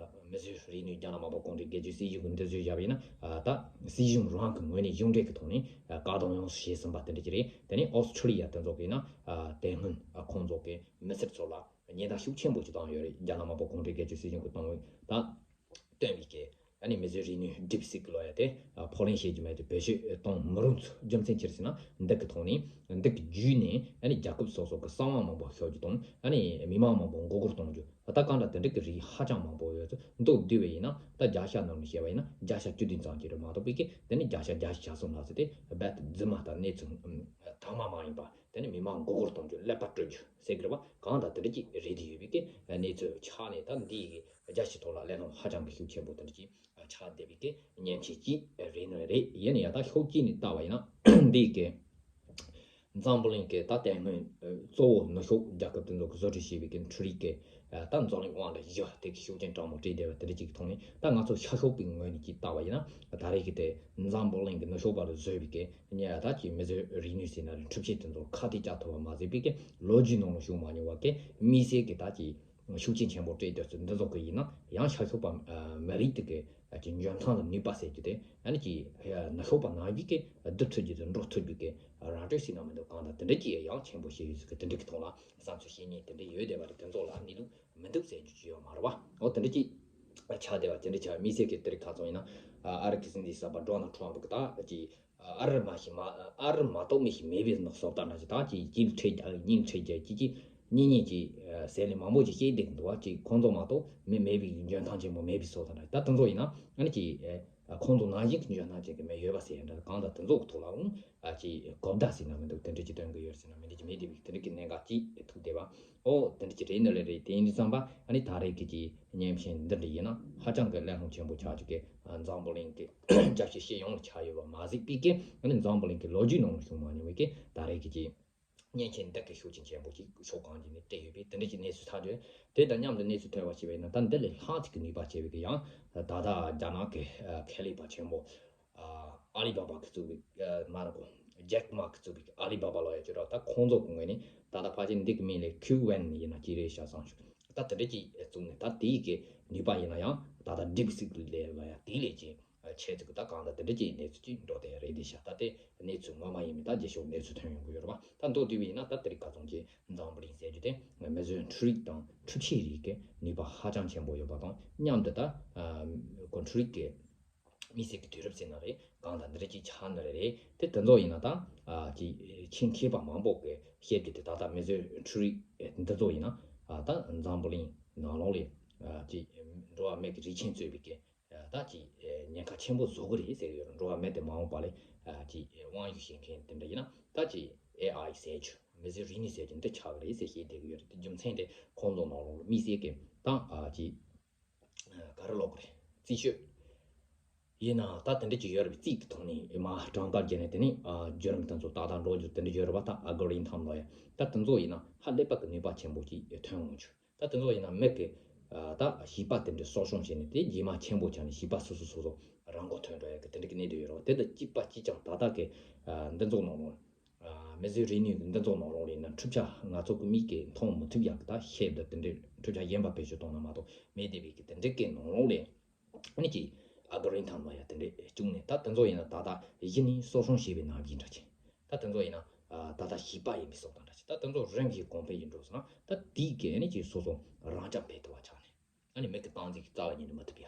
མི་བཟོས་རིག་ནུས་རྒྱ་ནག་དམར་པོ་གུང་ཁྲན་སྒེར་གཅོད་སྲིད་གཞུང་གི་འདི་བཟོས་བཞག་པ་ཡིན་ན། ཨ་ད་སྲིད་གཞུང་རང་གི་ངོས་ནས་གཞུང་འབྲེལ་གྱི་ཐོག་ནས་ཨ་བཀག་སྡོམ་ཡོངས་སུ་བྱས་ཟིན་པ་དེ་འདྲ་ཅིག་རེད། དེ་ནས་ཨོ་སི་ཁྲུ་ལི་ཡ་དེ་ཚོ་གིས་ན་ཨ་དེ་སྔོན་ཨ་ཁོང་ཚོ་གི་མི་སེར་ཚོ་ལ་ཉེན་བརྡ་ཤུགས་ཆེན་པོ་ཅིག་བཏང་ཡོད་རེད། རྒྱ་ནག་དམར་པོ་གུང་ཁྲན་སྒེར་གཅོད་སྲིད་གཞུང་གིས་བཏང་བའི་ད། སྟོན་པའི་སྐད། ཨ་ནི་མི་བཟོས་རིག་ནུས་ཌིབ་སིག་ལོ་ཡ་དེ་ཕོགས་ལེན་བྱེད་རྒྱུ་མེད་དུ་བེད་སྤྱོད་གཏོང་མི་རུང་ཚུལ་རྒྱུ་མཚན་ཅི་རེད་ཟེར་ན། འདི་གི་ཐོག་ནས་འདི་གི་བརྒྱུད་ནས་ཨ་ནི་རྒྱལ་ཁབ་སོ་སོ་གི་གསང་བ་མང་པོ་ཤོར་རྒྱུ་དང་ཨ་ནི་མི་མང་མང་པོ་མགོ་སྐོར་གཏོང་རྒྱུ། ད་གང་འདྲ་དེ་འདྲ་གི་རིགས་ཧ་ཅང་མང་པོ་ཡོད་ཚུལ་མདོར་བསྡུས་པ་ཡིན་ན། ད་བརྒྱ་ཆ་ནང་ནས་བཤད་པ་ཡིན་ན་བརྒྱ་ཆ་བཅུ་དུས་གཙང་ཅིག་རེད་མ་གཏོགས་པའི་སྐད། དེ་ནི་བརྒྱ་ཆ་བརྒྱ་ཆ་གསུམ་ལྷག་ཙམ་དེ་རྦད་དེ་རྫུན་མ་དང་གནས་ཚུལ་དྭངས་མ་མ་ཡིན་པ། དེ་ནི་མི་མང་མགོ་སྐོར་གཏོང་རྒྱུ། ཀླད་པ་བཀྲུ་རྒྱུ་ཟེར་གི་རེད་པ། གང་ལྟར་དེ་འདྲ་ཅིག་རེད་དེ་ཡོད་པའི་གི་གནས་ཚུལ་ཆགས་ནས། ད་འདི་ཡི་རྒྱལ་སྤྱིའི་ཐོག་ལ་གླེང་སློང་ཧ་ཅང་གི་ཤུགས་ཆེན་པོ་དེ་འདྲ་ཅིག་ཆགས་བསྡད་པའི་གི་ཉེན་ཆེ་ཅིག་རེད་ནི་རེད། ཡིན་ན་ཡང་ད་ཕྱོགས་གཅིག་ནས་བལྟ་བ་ཡིན་ན་འདི་ཡི་གི་འཛམ་བུ་གླིང་གི་ད་དེ་སྔོན་གཙོ་བོ་ནུབ་ཕྱོགས་རྒྱལ་ཁབ་དེ་ཚོ་གིས་བཟོ་སྐྲུན་བྱས་པའི་གི་འཕྲུལ་རིག་གི་ད་འཛམ་གླིང་དབང་གྲགས་བཞི་དེ་གི་ཤུགས་རྐྱེན་དྲག་མོ་སྤྲད་བསྡད་པ་དེ་འདྲ་ཅིག་གི་ཐོག་ནས། ད་ང་ཚོ་ཤར་ཕྱོགས་པའི་ངོས་ནས་ཅིག་བལྟ་བ་ཡིན་ན་ད་རེས་ཀྱི་དེ་འཛམ་བུ་གླིང་གི་ནུབ་ཕྱོགས་པ་ལ་བཟོས་པའི་གི་ཉེ་ད་ཀྱི་མི་བཟོས་རིག་ནུས་ཟེར་ན་རེད། འཕྲུལ་ཆས་དེ་ཚོ་ཁ་གཏད་བཅག་ཐུབ་པ་མ་ཟད་པའི་གི་ལོ་རྒྱུས་ནང་ལ་བྱུང་མ་མྱོང་བ་གི་དམིགས་བསལ་གྱི་ད་ཀྱི་ཤུགས་རྐྱེན་ཆེན་པོ་སྤྲད་སྡོད་ཚུལ་འདི་ཚོ་གི་ཡིན་ན་ཡང་ཤར་ཕྱོགས་པ་མི་རིགས་དེ་གི་ཀྱི་འཇོན་ཐང་དང་ནུས་པ་ཟེར་རྒྱུ་དེ་ཨ་ནི་ཀྱི་ནུབ་ཕྱོགས་པ་ནང་བཞིན་གི་བསྡུར་ཐུབ་རྒྱུ་དང་འགྲོ་ཐུབ་རྒྱུ་གི་ར་སྤྲོད་ཟེར་ན་མི་འདུག་གང་ལྟར་དེ་འདྲ་ཅིག་ཡང་ཆེན་པོ་བྱེད་ཡོད་ཟེར་གི་དེ་འདྲ་གི་ཐོག་ལ་བསམ་ཚུལ་བཤད་མཁན་དེ་འདྲ་ཡོད་བསྡད་པ་རེད། དེ་ཚོ་ལ་གནས་ལུགས་མི་འདུག་ཟེར་རྒྱུ་ཅིག་ཡོད་མ་རེད་བ། འོ་དེ་འདྲ་ཅིག་ཆགས་བསྡད་པ་དེ་འདྲ་ཆགས། དམིགས་བསལ་གྱི་དེ་རིང་ཁ་སང་ཡིན་ན་ཨ་རི་གི་སྲིད་འཛིན་གསར་པ་ཌོ་ནལ་ཊམ་པ་གི་ད་ཀྱི་ཨ་རི་མ་ཞིག་མ་ཨ་རི་མ་གཏོགས་མི་ཞིག་མེད་པའི་ནང་སོ་ལྟར་ན་ཞིག་ད་ཀྱི་སྐྱིད་ཁྲེལ་རྒྱག་སྙིང་ཁྲེལ་རྒྱག་ཀྱི་ཀྱི་གཉིས་གཉིས་ཀྱི་ཟེར་ལེ་མང་པོ་ཞིག་བཤད་བསྡད་ཀྱི་འདུག་བ། ཀྱི་ཁོང་ཚོ་མ་གཏོགས་མི་མེད་པའི་འཇོན་ཐང་ཆེན་པོ་མེད་པའི་སོ་ལྟར་ན་ད་དེ་ཚོ་ཡིན་ན་ཨ་ནི་ཀྱི་ཁོང་ཚོ་ནང་བཞིན་གྱི་འཇོན་ཐང་ཅན་གྱི་མི་ཡོད་པ་ཟེར་ཡ་འདྲ། གང་ལྟར་དེ་ཚོ་གི་ཐོག་ལའང་ཨ་ཀྱི་གོ་བརྡ་ཟེར་ན་མི་འདུག་དེ་འདྲ་ཅིག་སྟོན་གི་ཡོད་ཟེར་ན་མི་འདུག་ཅིག་མེད་བསྡད་པའི་དེ་འདྲ་གི་གནད་འགག་ཅིག་ཐུག་བསྡད་པ། ཨོ་དེ་འདྲ་ཅིག་རེད་ནི་ལེ་རེད། དེ་ཡིན་དུས་ཙམ་པ་ཨ་ནི་ད་རེས་ཀྱི་ཀྱི་བརྙན་འཕྲིན་འདི་འདྲ་ཡིན་ན་ཧ་ཅང་གི་གླེང་སློང་ཆེན་པོ་ཆགས་ཀྱི་གི་འཛམ་བུ་གླིང་གི་རྒྱལ་སྤྱི་སྤྱི་ཡོངས་ལ་ཆགས་ཡོད་པ་མ་ཟད་པའི་གི་ཨ་ནི་འཛམ་བུ་གླིང་གི་ལོ་རྒྱུས་ནང་ལ་བྱུང་མ་མྱོང་བའི་གི་ད་རེས་ཀྱི་ཀྱི་བརྙན་འཕྲིན་འདི་གི་ཤུགས་རྐྱེན་ཆེན་པོ་ཅིག་ཕྱོགས་གང་ཅིག་ནས་སྤྲད་ཡོད་པས་དེ་འདྲ་ཅིག་གནས་ཚུལ་ཐག་བཅད། དེ་དང་མཉམ་དུ་གནས་ཚུལ་ཐོན་པ་ཞིག་བས་ན་ད་འདི་ལས་ལྷག་ཅིག་གི་ནུས་པ་ཆེ་བའི་གི་ཡང་ད་ལྟ་རྒྱ་ནག་གི་ཨ་ཁེ་ལས་པ་ཆེན་པོ་ཨ་ཨ་ལི་བ་བ་གི་བཙུགས་པའི་ཨ་མ་ར་གོ་ཇེག་མ་གི་བཙུགས་པའི་ཨ་ལི་བ་བ་ལོ་ཡ་ཅོ་ར་ད་ཁོང་ཚོ་གི་ངོས་ནས་ད་ལྟ་ཕལ་ཆེར་འདི་གི་མིང་ལས་ཁུའུ་ཝན་ཡིན་ན་ཅི་རེད་ཤག་བསམ་བྱུང་། ད་དེ་འདྲ་ཅིག་བཙུགས་ནས་ད་དེའི་གི་ནུས་པ་ཡིན་ན་ཡང་ད་ལྟ་ཌིབ་སིག་ལས་ལ་ཡ་དེ་ལས་ཀྱི་ཆེད་དུ་ད་གང་ལྟར་དེ་འདྲ་ཅིག་གནས་ཚུལ་ཅིག་འགྲོ་དེ་རེད་དེ་ཤག་ད་དེ་གནས་ཚུལ་ངོ་མ་ཡིན་མིན་ད་རྗེས་ཕྱོགས་གནས་ཚུལ་ཐོན་ཡོང་གི་ཡོད་རེད་པ། ད་མདོར་བསྡུས་པ་ཡིན་ན་ད་དེ་རིང་ཁ་སང་གི་འཛམ་བུ་གླིང་ཟེར་རྒྱུ་དེ་མི་བཟོས་འཕྲུལ་རིག་དང་འཕྲུལ་ཆས་རིགས་ཀྱི་ནུས་པ་ཧ་ཅང་ཆེན་པོ་ཡོད་པ་དང་མཉམ་དུ་ད་ཀོ་འཕྲུལ་རིག་གི་དམིགས་བསལ་གྱི་དུས་རབས་ཟེར་ན་རེད། གང་ལྟར་འདི་འདྲ་ཅིག་ཆགས་ནི་རེད། དེ་དེ་ཚོ་ཡིན་ན་ད་ཀྱི་ཆེད་མཁས་པ་མང་པོ་གི་བཤད་རྒྱུ་དེ་ད་ལྟ་མི་བཟོས་འཕྲུལ་རིག་འདི་ཚོ་ཡིན་ན་ད་འཛམ་བུ་གླིང་ནང་ལོགས་ལས་ཀྱི་འགྲོ་བ་མི་གི་རིགས་ཆེན་གཙོས་པའི་གི་ད་ཅིག་ཉེན་ཁ་ཆེན་པོ་བཟོ་གི་རེད་ཟེར་གི་ཡོད་རེད། འགྲོ་བ་མི་དེ་མ་འོངས་པ་ལ་ཅིག་དབང་ཡོད་བྱེད་མཁན་དེ་འདྲ་ཡིན་ན་ད་ཅིག་ཨེ་ཨའི་ཟེར་རྒྱུ་མི་ཚེ་རིག་གནས་ཟེར་རྒྱུ་འདི་ཆགས་གི་རེད་ཟེར་བཤད་བསྡད་གི་ཡོད་རེད། དེ་རྒྱུ་མཚན་དེ་ཁོང་ཚོ་ནང་ལོགས་ལ་དམིགས་བསལ་གི་ད་ཅིག་ག་རེ་ལབ་དགོས་རེད། རྩིས་ཞིབ་ཡིན་ན་ད་དེ་འདྲ་ཅིག་ཡོད་རེད་པས། རྩིས་ཀྱི་ཐོག་ནས་མ་གྲངས་ཀ་བརྒྱབ་ནས་དེ་ནས་བརྒྱུད་རིམ་དེ་ཚོ་ཏག་ཏག་འགྲོ་རྒྱུ་དེ་འདྲ་ཡོད་རེད་པ། ད་ཨལ་གོ་རི་ཐམ་ལབ་ཡ་ད་དེ་ཚོ་ཡིན་ན་ཧ་ལས་པ་གི་ནུས་པ་ཆེན་པོ་ཅིག་ཐོན་འོང་རྒྱུ། ད་དེ་ཚོ་ཡིན་ན་མི་གི་ད་བྱིས་པ་དེ་འདྲ་གསོ་སྐྱོང་བྱས་ནས་དེ་རྗེས་མ་ཆེན་པོ་ཆགས་ནས་བྱིས་པ་སོ་སོ་སོ་སོ་རང་མགོ་ཐོན་འགྲོ་ཡ་གི་དེ་འདྲ་གི་གནད་དོན་ཡོད་རེད་པ། དེ་དང་གཅིག་པ་གཅིག་རྐྱང་ད་ལྟ་གི་འདི་ཚོ་ནང་ལོགས་མི་བཟོས་རིག་ནུས་ཀྱི་འདི་ཚོ་ནང་ལོགས་ལ་ཡིན་ན་འཕྲུལ་ཆས་ང་ཚོ་གི་མིག་གིས་མཐོང་མི་ཐུབ་ཡག་གི་ད་ཤེལ་དང་དེ་འདྲའི་འཕྲུལ་ཆས་གཞན་པ་བེད་སྤྱོད་གཏོང་ན་མ་གཏོགས་མེད་བསྡད་པའི་གི་དེ་འདྲའི་གི་ནང་ལོགས་ལ་ཨ་ནི་ཀྱི་ཨལ་གོ་རི་ཐམ་ལབ་ཡ་དེ་འདྲའི་བཅུག་ནས་ད་དེ་ཚོ་ཡིན་ན་ད་ལྟ་གཞི་ནས་གསོ་སྐྱོང་བྱས་པའི་ནང་བཞིན་འདྲ་ཅིག་ད་དེ་ཚོ་ཡིན་ན་ད་ལྟ་བྱིས་པ་ཡིན་པའི་བཟོ་ལྟ་འདྲ་ཅིག་ད་དེ་ཚོ་རིམ་བཞིན་གོང་འཕེལ་ཡིན་འགྲོ་སོང་ན་ད་དེའི་གི་ཨ་ནི་ཀྱི་སོ་སོ་རང་རྐྱ་འཕེལ་ཐུབ་པ་ཆགས་ནས། ཨ་ནི་མི་གི་སྟངས་འཛིན་གྱི་རྩ་བ་ཉིད་ནས་མི་ཐུབ་ཡ།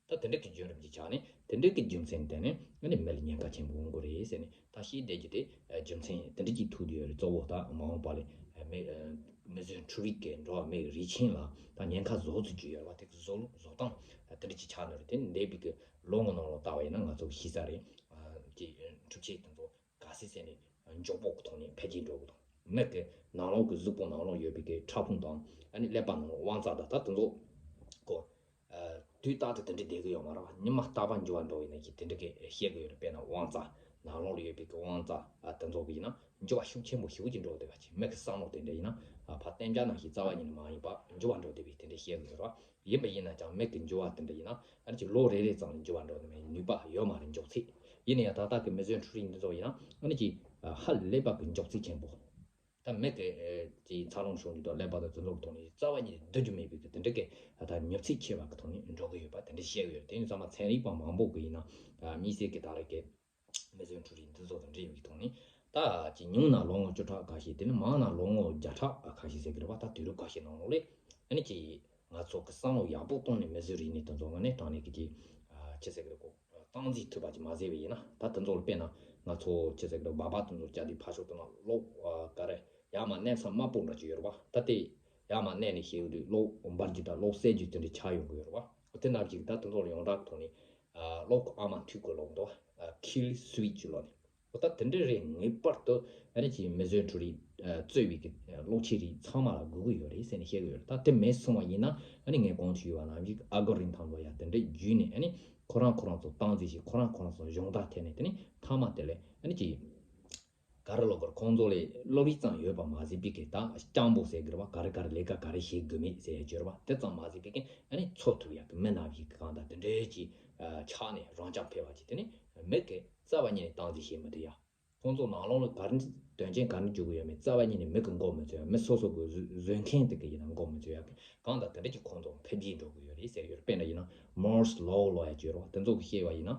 ད་དེ་འདྲ་གི་བརྒྱུད་རིམ་ཅིག་ཆགས་ནས་དེ་འདྲ་གི་རྒྱུ་མཚན་བརྟེན་ནས་ཨ་ནི་མི་ལ་ཉེན་ཁ་ཆེན་པོ་འོང་གི་རེད་ཟེར་ནས་ད་བཤད་བསྡད་རྒྱུ་དེ་རྒྱུ་མཚན་དེ་འདྲ་ཅིག་ཐུག་བསྡད་ཡོད་རེད། གཙོ་བོ་ད་མ་འོངས་པ་ལ་མི་མི་བཟོས་འཕྲུལ་རིག་གི་འགྲོ་བ་མིའི་རིགས་ཆེན་ལ་ད་ཉེན་ཁ་བཟོ་ཚུལ་ཅིག་ཡོད་རེད་པ། དེ་གི་བཟོ་ལུགས་བཟོ་སྟངས་དེ་འདྲ་ཅིག་ཆགས་ནི་རེད། དེ་འདས་པའི་གི་ལོ་ངོ་ནང་ལ་བལྟ་བ་ཡིན་ན་ང་ཚོ་གི་ཤེས་ས་རེད། ཀྱི་འཕྲུལ་ཆས་དེ་ཚོ་ག་སྲིད་ཟེར་ནས་མགྱོགས་པོ་གི་ཐོག་ནས་འཕེལ་རྒྱས་འགྲོ་གི་འདུག་མི་གི་ནང་ལོགས་ཀྱི་གཟུགས་པོ་ནང་ལོགས་ཡོད་པའི་གི་ཕྲ་ཕུང་དང་ཨ་ནི་ཀླད་པ་ནང་ལོགས་དབང་རྩ་དང་ད་དེ་ཚོ་གོ་ཨ་དུས་རྟག་ཏུ་དེ་འདྲ་བསྡད་གི་ཡོད་མ་རེད་པ། ཉི་མ་རྟག་པར་འགྱུར་བ་འགྲོ་བའི་ནང་གི་དེ་འདྲ་གི་བཤད་གི་ཡོད་རེད། དཔེར་ན་དབང་རྩ་ ནང་ལོགས་ལ་ཡོད་པའི་གི་དབང་རྩ་ཨ་དེ་ཚོ་གི་ཡིན་ན་འགྱུར་བ་ཤུགས་ཆེན་པོ་ཞེ་པོ་ཅིག་འགྲོ་བསྡད་པ་ཅིག་མིག་གི་བསམ་བློ་དེ་འདྲ་ཡིན་ན་ཨ་ཕར་གཏན་འཇགས་ནང་བཞིན་རྩ་བ་ཉིད་ནས་མ་ཡིན་པ་འགྱུར་བ་འགྲོ་བསྡད་པའི་དེ་འདྲ་བཤད་དགོས་རེད་བ། ཡིན་པ་ཡིན་ན་ཀྱང་མིག་གི་འགྱུར་བ་དེ་འདྲ་ཡིན་ན་ཨ་ནི་ཅིག་ལོ་རེ་རེ་ཙམ་ལ་འགྱུར་བ་འགྲོ་ནི་མེད་ནུས་པ་ཡོད་མ་རེད། མགྱོགས་ཚད་ཡིན་ན་ཡང་ད་ལྟ་གི་མེ་ཟོན་འཕྲུལ་རིགས་འདི་ཚོ་ཡིན་ན་ཨ་ནི་ཅིག་ཧ་ལས་པ་གི་མགྱོགས་ཚད་ཆེན་པོ། ད་མིག་གི་ཨེ་ཅིག་འཚར་ལོངས་བྱུང་རྒྱུ་དང་ཀླད་པ་དང་དེ་ཚོ་གི་ཐོག་ནས་རྩ་བ་ཉིད་ནས་བསྡུ་རྒྱུ་མེད་པའི་གི་དེ་འདྲ་གི་ད་མྱུར་ཚད་ཆེ་བ་གི་ཐོག་ནས་འགྲོ་གི་ཡོད་པ་དེ་འདྲ་བཤད་གི་ཡོད། དེ་ཡིན་ཙང་མ་ཚན་རིག་པ་མང་པོ་གི་ཡིན་ན་ཨ་དམིགས་བསལ་གི་ད་རེས་ཀྱི་མེ་ཟོན་འཕྲུལ་རིགས་འདི་ཚོ་དང་འབྲེལ་བའི་ཐོག་ནས་ད་ཅིག་ཉུང་ན་ལོ་ངོ་བཅུ་ཕྲག་ཁ་ཤས། དེ་ནས་མང་ན་ལོ་ངོ་བརྒྱ་ཕྲག་ཁ་ཤས་ཟེར་གི་རེད་བ། ད་དུས་རབས་ཁ་ཤས་ནང་ལོགས་ལ་ཨ་ནི་ཅིག་ང་ཚོ་གི་བསམ་བློ་ཡག་པོ་བཏང་ནས་མེ་ཟོན་རིག་གནས་དེ་ཚོ་ངོས་ནས་དྲང་གནས་གི་ཅིག་ཨ་ཅི་ཟེར་གི་རེད་གོ། སྟངས་འཛིན་ཐུབ་པ་ཅིག་མ་བཟོས་པ་ཡིན་ན། ད་དེ་ཚོ་ལ་དཔེར་ན་ང་ཚོ་ཅི་ཟེར་གི་རེད། སྦག་སྦག་དེ་ཚོ་བཅག་དུས་ཕར་ཕྱོགས་དེ་ན་གློག་ཨ་ག་རེ་ཡར་མར་གནས་མཚམས་དམར་པོ་འདྲ་ཅིག་ཡོད་རེད་བ། ད་དེ་ཡར་མར་གནས་ནས་བཤད་ཡོང་དུས་གློག་འབར་རྒྱུ་དང་གློག་གསལ་རྒྱུ་དེ་འདྲ་ཆགས་ཡོང་གི་ཡོད་རེད་བ། དེ་ནང་བཞིན་ད་དེ་ཚོ་ལ་ཡོངས་གྲགས་ཐོག་ནས་ཨ་གློག་གི་ཨ་མ་མཐུག་གི་གློག་འདུག་བ། ཨ་kill switch་ལབ་ནས། འོ་ད་དེ་འདྲ་རེད། ངེས་པར་དུ་ཨ་ནི་ཅིག་མེ་ཟོན་འཕྲུལ་རིགས་ཨ་གཙོས་པའི་གི་གློག་ཆས་རིགས་ཚང་མ་ལ་དགོས་ཀྱི་ཡོད་རེད་ཟེར་ནས་བཤད་ཀྱི་ཡོད་རེད། ད་དེ་མེད་སོང་བ་ཡིན་ན་ཨ་ནི་ངས་གོང་དུ་ཞུས་པ་ནང་བཞིན་ཨལ་གོ་རི་ཐམ་ལ་ཡ་དེ་འདྲ་བརྒྱུད་ནས་ཨ་ནི་ཁོ་རང་ཁོ་རང་ཚོ་སྟངས་འཛིན་བྱས། ཁོ་རང་ཁོ་རང་ཚོ་སྦྱོང་བརྡར་ཐེབས་ནས། དེ་ནི་མཐའ་མ་དེ་ལས་ཨ་ནི་ཅིག་ག་རེ་ལབ་དགོས་རེད། ཁོང་ཚོ་ལ་སློབ་ཡིག་ཙམ་ཡོད་པ་མ་ཟད་པའི་གི་ད་སྤྱང་པོ་ཟེར་གི་རེད་བ། ག་རེ་ག་རེ་ལས་ཀ་ག་རེ་བྱེད་དགོས་མེད་ཟེར་ཡ་ཅིག་ཡོད་རེད་བ། དེ་ཙམ་མ་ཟད་པའི་གི་ཨ་ནི་འཚོ་ཐུབ་ཡ་གི་མི་ནང་བཞིན་གི་གང་ལྟར་དེ་འདྲའི་ཅིག་ཨ་ཆགས་ནས་རང་རྐྱ་འཕེར་བ་ཅིག་དེ་ནི་མི་གི་རྩ་བ་ཉིད་ནས་སྟངས་འཛིན་བྱེད་མི་ཐུབ་ཡ། ཁོང་ཚོ་ནང་ལོགས་ལ་ག་རེ་དོན་རྐྱེན་ག་རེ་འབྱུང་གི་ཡོད་མེད་རྩ་བ་ཉིད་ནས་མི་གི་མགོ་མི་ཚོས་ཡ། མི་སོ་སོ་གི་བཟོ་བཟོ་མཁན་དེ་གི་ཡིན་ན་མགོ་མི་ཚོས་ཡ་གི་གང་ལྟར་དེ་འདྲ་ཅིག་ཁོང་ཚོ་འཕེལ་རྒྱས་འགྲོ་གི་ཡོད་རེད་ཟེར་ཡོད། དཔེར་ན་ཡིན་ན་Moore's Law་ལབ་ཡ་ཅིག་ཡོད་རེད་བ། དེ་ཚོ་གི་བཤད་པ་ཡིན་ན།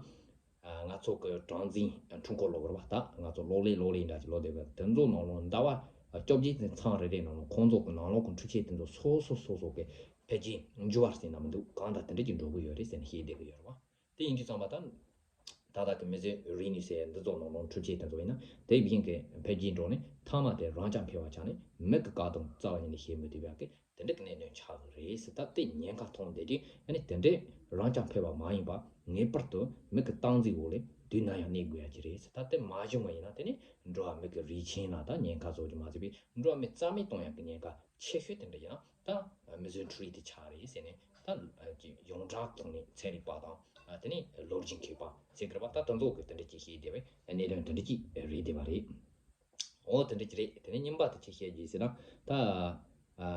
ཨ་ང་ཚོ་གི་གྲངས་འཛིན་འཕྲུལ་འཁོར་ལབ་དགོས་རེད་བ། ད་ང་ཚོ་གློག་ཀླད་གློག་ཀླད་འདྲ་ཅིག་ལབ་བསྡད་པ་དེ་ཚོ་ནང་ལོགས་ཟླ་བ་བཅོ་བརྒྱད་ཙམ་ཚང་རེ་རེ་ནང་ལོགས་ཁོང་ཚོ་གི་ནང་ལོགས་ཀྱི་འཕྲུལ་ཆས་དེ་ཚོ་སོ་སོ་སོ་སོ་གི་འཕེལ་རྒྱས་འགྱུར་བ་ཟེར་ན་མི་འདུག་གང་ལྟར་དེ་འདྲ་ཅིག་འགྲོ་གི་ཡོད་རེད་ཟེར་ནས་བཤད་བསྡད་ཀྱི་ཡོད་རེད་བ། དེ་ཡིན་དུས་ཙམ་པ་ད་ད་ལྟ་གི་མེ་ཟོན་རིག་ནུས་ཟེར་འདི་ཚོ་ནང་ལོགས་འཕྲུལ་ཆས་དེ་ཚོ་ཡིན་ན་དེ་བཞིན་གི་འཕེལ་རྒྱས་འགྲོ་ནས་མཐའ་མ་དེ་རང་རྐྱ་འཕེར་བ་ཆགས་ནས་མི་གི་བཀག་སྡོམ་རྩ་བ་ཉིད་ནས་བྱེད་མི་ཐུབ་པ་གི་དེ་འདྲ་གི་གནད་དོན་ཆགས་ཀྱི་རེད་ཟེར། ད་དེ་ཉེན་ཁ་མཐོང་བསྡད་དུས་ཨ་ནི་དེ་འདྲའི་རང་རྐྱ་འཕེར་བ་མ་ཡིན་པ་ངེས་པར་དུ་མི་གི་སྟངས་འཛིན་འོག་ལ་དུས་ནམ་ཡང་གནས་དགོས་ཡ་ཅིག་རེད་ཟེར། ད་དེ་མ་བྱུང་བ་ཡིན་ན་དེ་ནི་འགྲོ་བ་མི་གི་རིན་ཆེན་ལ་ད་ཉེན་ཁ་བཟོ་རྒྱུ་མ་ཟད་པའི་འགྲོ་བ་མི་རྩ་མེད་གཏོང་ཡ་གི་ཉེན་ཁ་ཆེ་ཤོས་དེ་འདྲ་ཡིན་ན་ད་མེ་ཟོན་འཕྲུལ་རིགས་དེ་ཆགས་རེད་ཟེར་ནས། ད་ཡོངས་གྲགས་ཐོག་ནས་ཚན་རིག་པ་དང་དེ་ནས་ལོ་རྒྱུས་མཁས་པ་ཟེར་གི་རེད་པ། ད་དེ་ཚོ་གི་དེ་འདྲ་ཅིག་བཤད་བསྡད་པའི་གནད་དོན་དེ་འདྲ་ཅིག་རེད་བསྡད་པ་རེད། འོ་དེ་འདྲ་ཅིག་རེད། དེ་ནས་གཉིས་པ་དེ་ཅིག་བཤད་རྒྱུ་ཟེར་ན་ད་ཨ་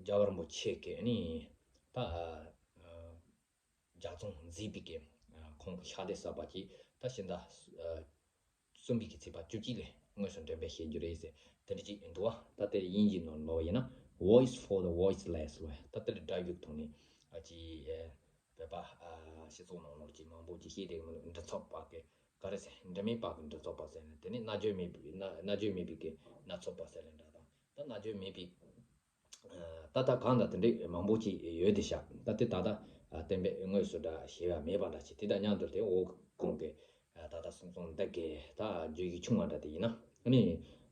རྒྱལ་བ་རིན་པོ་ཆེ་གི་ཨ་ནི་ད་ཨ་ལྗགས་རྩོམ་མཛད་པའི་གི་ཨ་ཁོང་གི་ཕྱག་དེབ་གསར་པ་ཅིག་ད་ཕྱི་ཟླ་ཨ་གསུམ་པའི་གི་ཚེས་པ་བཅུ་གཅིག་ལ་དངོས་སུ་འགྲེམས་སྤེལ་བྱེད་རྒྱུ་རེད་ཟེར་དེ་འདྲ་ཅིག་འདུག་བ། ད་དེ་དབྱིན་ཇིའི་ནང་ལབ་པ་ཡིན་ན་Voice for the Voiceless་ལབ། ད་དེ་ལ་སྒྲ་བསྒྱུར་ཐོག་ནས་ཨ་ཅིག་ཨ་བོད་པ་ཨ་སྤྱི་ཚོགས་ནང་ལོགས་ཀྱི་མང་པོ་ཅིག་ཤེས་བསྡད་ཀྱི་མི་འདུག་འབྲི་ཚོགས་པ་གི་ག་རེ་ཟེར། འབྲི་མེད་པ་གི་འབྲི་ཚོགས་པ་ཟེར་ནས། དེ་ནས་རྣ་བརྒྱུད་མེད་པའི་རྣ་རྣ་བརྒྱུད་མེད་པའི་གི་སྣ་ཚོགས་པ་ཟེར་ལེ་འདྲ་དང་། ད་རྣ་བརྒྱུད་མེད་པའི་ད་ལྟ་གང་ལྟར་དེ་འདྲའི་མང་པོ་ཅིག་ཡོད་དེ་ཤག་ད་དེ་ད་ལྟ་གཏན་འབེབས་དངོས་སུ་འདྲ་བྱས་པ་མེད་པ་འདྲ་ཅིག་དེ་དང་མཉམ་དུ་དེ་འོ་ཁོང་གི་ད་ལྟ་སོང་ཙང་འདི་གི་ད་བརྗོད་གཞི་ཆུང་བ་འདྲ་དེ་ཡིན་ན། ཨ་ནི་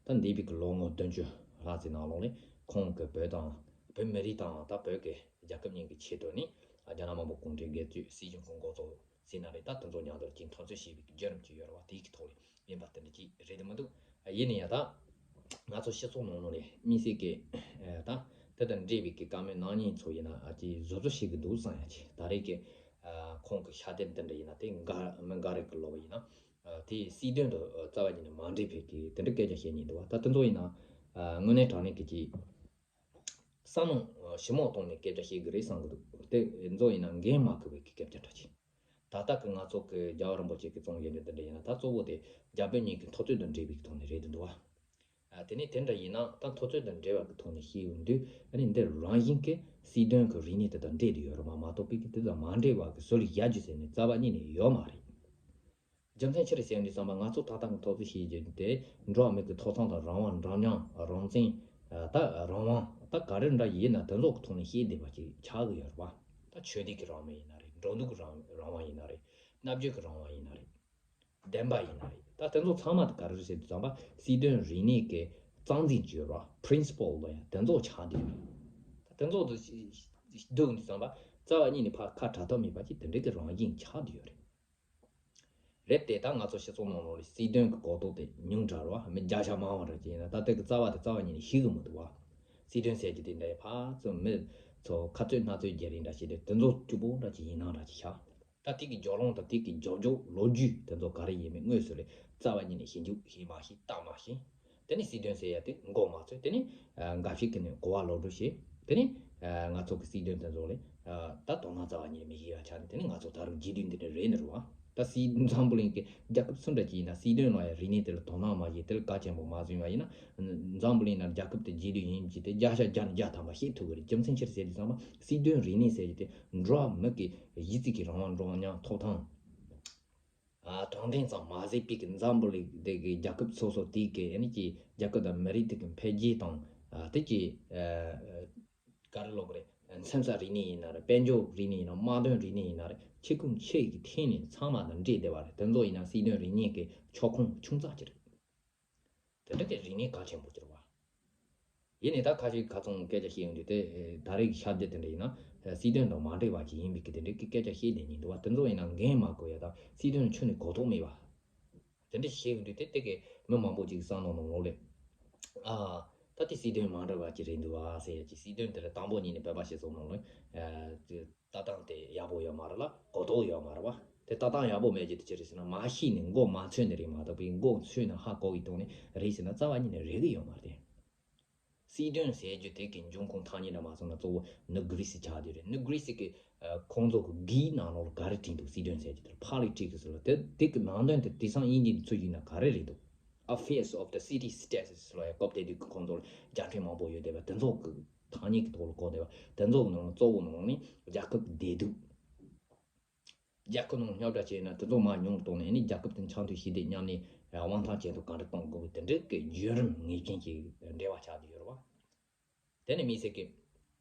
ད་འདས་པའི་གི་ལོ་ངོ་བདུན་ཅུ་ལྷག་ཙམ་ནང་ལོགས་ནས་ཁོང་གི་བོད་དང་བོད་མི་རིགས་དང་ད་བོད་ཀྱི་རྒྱལ་ཁབ་གཉིས་ཀྱི་ཆེད་དུ་ནི་རྒྱ་ནག་དམར་པོ་གུང་ཁྲན་སྒེར་གཅོད་སྲིད་གཞུང་གི་འགོ་གཙོ་ཟེར་ན་རེད། ད་དེ་ཚོ་མཉམ་དུ་ཅིག་འཐབ་རྩོད་བྱས་པའི་བརྒྱུད་རིམ་ཅིག་ཡོད་རེད་བ། དེའི་གི་ཐོག་ལ་ཡིན་པ་དེ་འདྲ་ཅིག་རེད་དེ་མི་འདུག་ཡིན་ན་ཡང་ད་ང་ཚོ་སྤྱི་ཚོགས་ནང་ལོགས་ནས་དམིགས་བསལ་གྱི་ད་དེ་དང་འབྲེལ་བའི་གི་བཀའ་མོལ་གནང་མཁན་ཚོ་ཡིན་ན་ཨ་ཅིག་བཟོ་བཟོ་བྱེད་གི་འདུག་བསམ་ཡ་ཅིག་ད་རེས་ཀྱི་ཁོང་གི་ཤ་དེབ་འདི་འདྲ་ཡིན་ན་དེ་འགའ་མི་འགའ་རེ་གི་ལོ་བ་ཡིན་ན་དེའི་སྲིད་དོན་དུ་རྩ་བ་ཉིད་ནས་མ་འདྲེས་པའི་གི་དེ་འདྲ་སྐད་ཆ་བཤད་མཁན་འདུག་བ། ད་དེ་ཚོ་ཡིན་ན་དངོས་གནས་དྲང་གནས་ཀྱི་ཅིག་བསམ་བློ་ཞིབ་མོ་བཏང་ནས་སྐད་ཆ་བཤད་གི་རེད་བསམ་གི་འདུག་དེ་ཚོ་ཡིན་ན་འགན་མ་འཁུར་བའི་གི་སྐད་ཆ་འདྲ་ཅིག་ད་ལྟ་གི་ང་ཚོ་གི་རྒྱལ་བ་རིན་པོ་ཆེ་གི་རྩོམ་ཡིག་འདི་འདྲ་ཡིན་ན་ད་གཙོ་བོ་དེ་རྒྱ་བོད་གཉིས་ཀྱི་འཐབ་རྩོད་དང་འབྲེལ་བའི་ཐོག་ནས་རེད་འདུག་བ། ཨ་དེ་ནས་དེ་འདྲ་ཡིན་ན་ད་འཐབ་རྩོད་དང་འབྲེལ་བ་གི་ཐོག་ནས་བཤད་ཡོང་དུས་ཨ་ནི་འདི་རང་བཞིན་གྱི་སྲིད་དོན་གྱི་རིག་གནས་དེ་དང་འབྲེལ་དུ་ཡོད་རེད་མ་མ་གཏོགས་པའི་གི་དེ་དང་མ་འབྲེལ་བ་གི་བཟོ་ལས་བཞག་རྒྱུ་ཟེར་ནས་རྩ་བ་ཉིད་ནས་ཡོད་མ་རེད། རྒྱུ་མཚན་ཅི་རེད་ཟེར་ཡོང་དུས་ཙམ་པ་ང་ཚོ་ད་ལྟ་གི་འཐབ་རྩོད་བྱེད་རྒྱུ་དེ་འགྲོ་བ་མི་གི་ཐོབ་ཐང་དང་རང་དབང་རང་སྐྱོང་རང་བཙན་ད་རང་དབང་ད་ག་རེ་འདྲ་ཡིན་ན་དེ་ཚོ་གི་ཐོག་ནས་བཤད་བསྡད་པ་ཅིག་ཆགས་གི་ཡོད་རེད་བ། ད་ཆོས་དད་ཀྱི་རང་དབང་ཡིན་ན་རེད། འགྲོ་འདུག་གི་རང་རང་དབང་ཡིན་ན་རེད། རྣམ་དཔྱོད་ཀྱི་རང་དབང་ཡིན་ན་རེད། བདེན་པ་ཡིན་ན་རེད། ད་དེ་ཚོ་ཚང་མ་དེ་ག་རེ་རེད་ཟེར་དུས་ཙམ་པ་སྲིད་དོན་རིག་གནས་ཀྱི་རྩ་འཛིན་བྱེད་རོགས་principle་ལ་ཡང་དེ་ཚོ་ཆགས་བསྡད་ཡོད་རེད། ད་དེ་ཚོ་དེ་སྡུག་དུས་ཙམ་པ་རྩ་བ་ཉིད་ནས་ཕར་ཁ་གྲག་ཐབས་མེད་པ་ཅིག་དེ་འདྲ་གི་རང་བཞིན་ཆགས་བསྡད་ཡོད་རེད། རེད་དེ་ད་ང་ཚོ་སྤྱི་ཚོགས་ནང་ལོགས་ལ་སྲིད་དོན་གྱི་གོ་རྟོགས་དེ་ཉུང་དྲགས་རེད་བ། མི་བརྒྱ་ཆ་མང་བ་འདྲ་ཅིག་ཡིན་ན་ད་དེ་གི་རྩ་བ་དེ་རྩ་བ་ཉིད་ནས་ཤེས་གི་མི་འདུག་བ། སྲིད་དོན་ཟེར་གྱི་དེ་འདྲ་ཕར་ཚུར་མི་ཚོ་ཁ་རྩོད་སྣ་རྩོད་རྒྱག་རིང་འདྲ་ཞིག་དེ་དེ་ཚོ་གཅིག་པོ་འདྲ་ཅིག་ཡིན་ན་འདྲ་ཅིག་ཤག་ད་དེ་གི་རྒྱུ་ལོང་དང་དེ་གི་རྒྱུ་རྒྱུ་ལོ་རྒྱུས་དེ་ཚོ་ག་རེ་ཡིན་མིན་དངོས་སུ་ལས་རྩ་བ་ཉིད་ནས་ཞིབ་འཇུག་བྱས་མ་ཤེས། ལྟ་མ་ཤེས། དེ་ནས་སྲིད་དོན་ཟེར་ཡ་དེ་མགོ་མ་ཚོས། དེ་ནས་ཨ་འགའ་ཞིག་གིས་ནི་གོ་བ་ལོག་སྒྲུབ་བྱས། དེ་ནས་ཨ་ང་ཚོ་གི་སྲིད་དོན་དེ་ཚོ་ལས་ཨ་ད་དོ་སྣང་རྩ་བ་ཉིད་མི་བྱེད་ཡ་ཆགས་ནས། དེ་ནས་ང་ཚོ་ད་རུང་རྒྱུད་སྟོད་འདི་འདྲ་རེད་ནི་རེད་བ། ད་སྲིད་འཛམ་བུ་གླིང་གི་རྒྱལ་ཁབ་སུ་འདྲ་ཅིག་ཡིན་ན་སྲིད་དོན་ལ་ཡང་རིག་གནས་དེ་ལ་དོ་སྣང་མ་བྱས། དེ་ལ་གལ་ཆེན་པོ་མ་བཟུང་བ་ཡིན་ན། འཛམ་བུ་གླིང་ནང་རྒྱལ་ཁབ་དེ་རྒྱུད་སྟོད་ཡིན་གྱི་དེ་བརྒྱ་ཆ་བརྒྱ་ནས་བརྒྱ་ཐམ་པ་ཤེས་ཐུབ་ཀྱི་རེད། རྒྱུ་མཚན་ཅི་རེད་ཟེར་དུས་ཙམ་པ་སྲིད་དོན་རིག་གནས་ཟེར་གྱི་དེ་འགྲོ་བ་མི་གི་གཞི་རྩའི་གི་རང་དབང་འགྲོ་སྙིང་ཐོབ་ཐང་ཨ་དྲང་བདེན་ཙམ་མ་ཟད་པའི་གི་འཛམ་བུ་གླིང་དེ་གི་རྒྱལ་ཁབ་སོ་སོ་དེ་གི་ཨ་ནི་གི་རྒྱལ་ཁབ་དང་མི་རིགས་དེ་གི་འཕེལ་རྒྱས་དང་ཨ་དེ་གི་ཨ་ག་རེ་ལབ་དགོས་རེད། མཚོན་ས་རིག་གནས་ཡིན་ན་རེད། དཔལ་འབྱོར་རིག་གནས་ཡིན་ན། དམག་དོན་རིག་གནས་ཡིན་ན་རེད། ཆེ་ཁུངས་ཆེ་གི་ཐད་ནས་ཚང་མ་དང་འབྲེལ་བསྡད་པ་རེད། དེ་ཚོ་ཡིན་ན་སྲིད་དོན་རིག་གནས་ཀྱི་ཁྱབ་ཁོངས་ཆུང་ཙག་ཅིག་རེད། དེ་འདྲ་གི་རིག་གནས་གལ་ཆེན་པོ་ཅིག་རེད་བ། ཡིན་ནའི་ད་ཁ་ཤས་ཁ་ཚོང་སྐད་ཆ་བཤད་ཡོང་དུས་དེ་ད་རེས་ཀྱི་ཤར་རྒྱུད་དེ་འདྲ་ཡིན་ན་སྲིད་དོན་དང་མ་འབྲེལ་བ་ཅིག་ཡིན་པའི་གི་དེ་འདྲ་གི་སྐད་ཆ་བཤད་བསྡད་མཁན་འདུག་བ། དེ་ཚོ་ཡིན་ན་འགན་མ་འཁུར་ཡ་དང་སྲིད་དོན་ཁྱོན་ནས་གོ་རྟོགས་མེད་པ། དེ་འདྲ་བཤད་ཡོང་དུས་དེ་དེ་གི་མི་མང་པོ་ཅིག་བསམ་བློ་ནང་ལོགས་ལ། ཨ། ད་དེ་སྲིད་དོན་མ་འདྲ་བ་ཅིག་རེད་འདུག་ཨ་ཟེར་ཡ་ཅིག་སྲིད་དོན་དེ་ལ་དང་པོ་ཉིད་ནས་བོད་པ་སྤྱི་ཚོགས་ནང་ལ་ཨ་ལྟ་སྟངས་དེ་ཡག་པོ་ཡོད་མ་རེད་ལ། གོ་རྟོགས་ཡོད་མ་རེད་བ། དེ་ལྟ་སྟངས་ཡག་པོ་མེད་རྒྱུ་དེ་ཅི་རེད་ཟེར་ན། མ་ཤེས་ནས་མགོ་མ་ཚོས་ནས་རེད་མ་གཏོགས་པའི་མགོ་ཚོས་ནས་ཧ་གོ་བའི་ཐོག་ནས་རེད་ཟེར་ན་རྩ་བ་ཉིད་ནས་རེད་གི་ཡོད་མ་རེད། སྲིད་དོན་ཟེར་རྒྱུ་དེ་གི་འབྱུང་ཁུངས་ཐ་སྙད་འདྲ་མ་སོང་ན་གཙོ་བོ་ནུབ་གྷི་རི་སི་ཆགས་བསྡད་རེད། ནུབ་གྷི་རི་སི་གི་ཨ་ཁོང་ཚོ་གི་གིའི་ནང་ལོགས་ལ་ག་རེ་བྲིས་འདུག་སྲིད་དོན་ཟེར་རྒྱུ་དེར་politics་ལ་དེ་དེ་གི་ནང་དོན་དེ་དེང་སང་དབྱིན་ཇིའི་ཚུལ་བྱས་ན་ག་རེ་རེད་འདུག Affairs of the city states་ལ་ཡང་སྐབས་དེ་དུས་ཀྱི་ཁོང་ཚོར་བརྒྱ་ཕྲག་མང་པོ་ཡོད་བསྡད་པ་དེ་ཚོ་གི་ཐ་སྙད་ཀྱི་ཐོག་ལ་གོ་བསྡད་པ་དེ་ཚོ་གི་ནང་གཙོ་བོ་ནང་ནས་རྒྱལ་ཁབ་བདེ་སྡུག་རྒྱལ་ཁབ་ནང་རྙོག་དྲ་བྱས་ན་དེ་ཚོ་མར་ཉུང་གཏོང་ནས་ནི་རྒྱལ་ཁབ་དེ་འཆམ་མཐུན་ཞི་བདེ་མཉམ་གནས་དབང་ཐང་ཅན་དུ་གང་འདྲ་གཏོང་དགོས་ཀྱི་དེ་འདྲའི་གི་བརྒྱུད་རིམ་ངེས་ཅན་གྱི་འབྲེལ་བ་ཆགས་བསྡད་ཡོད་རེད་བ། དེ་ནི་དམིགས་བསལ་གྱི་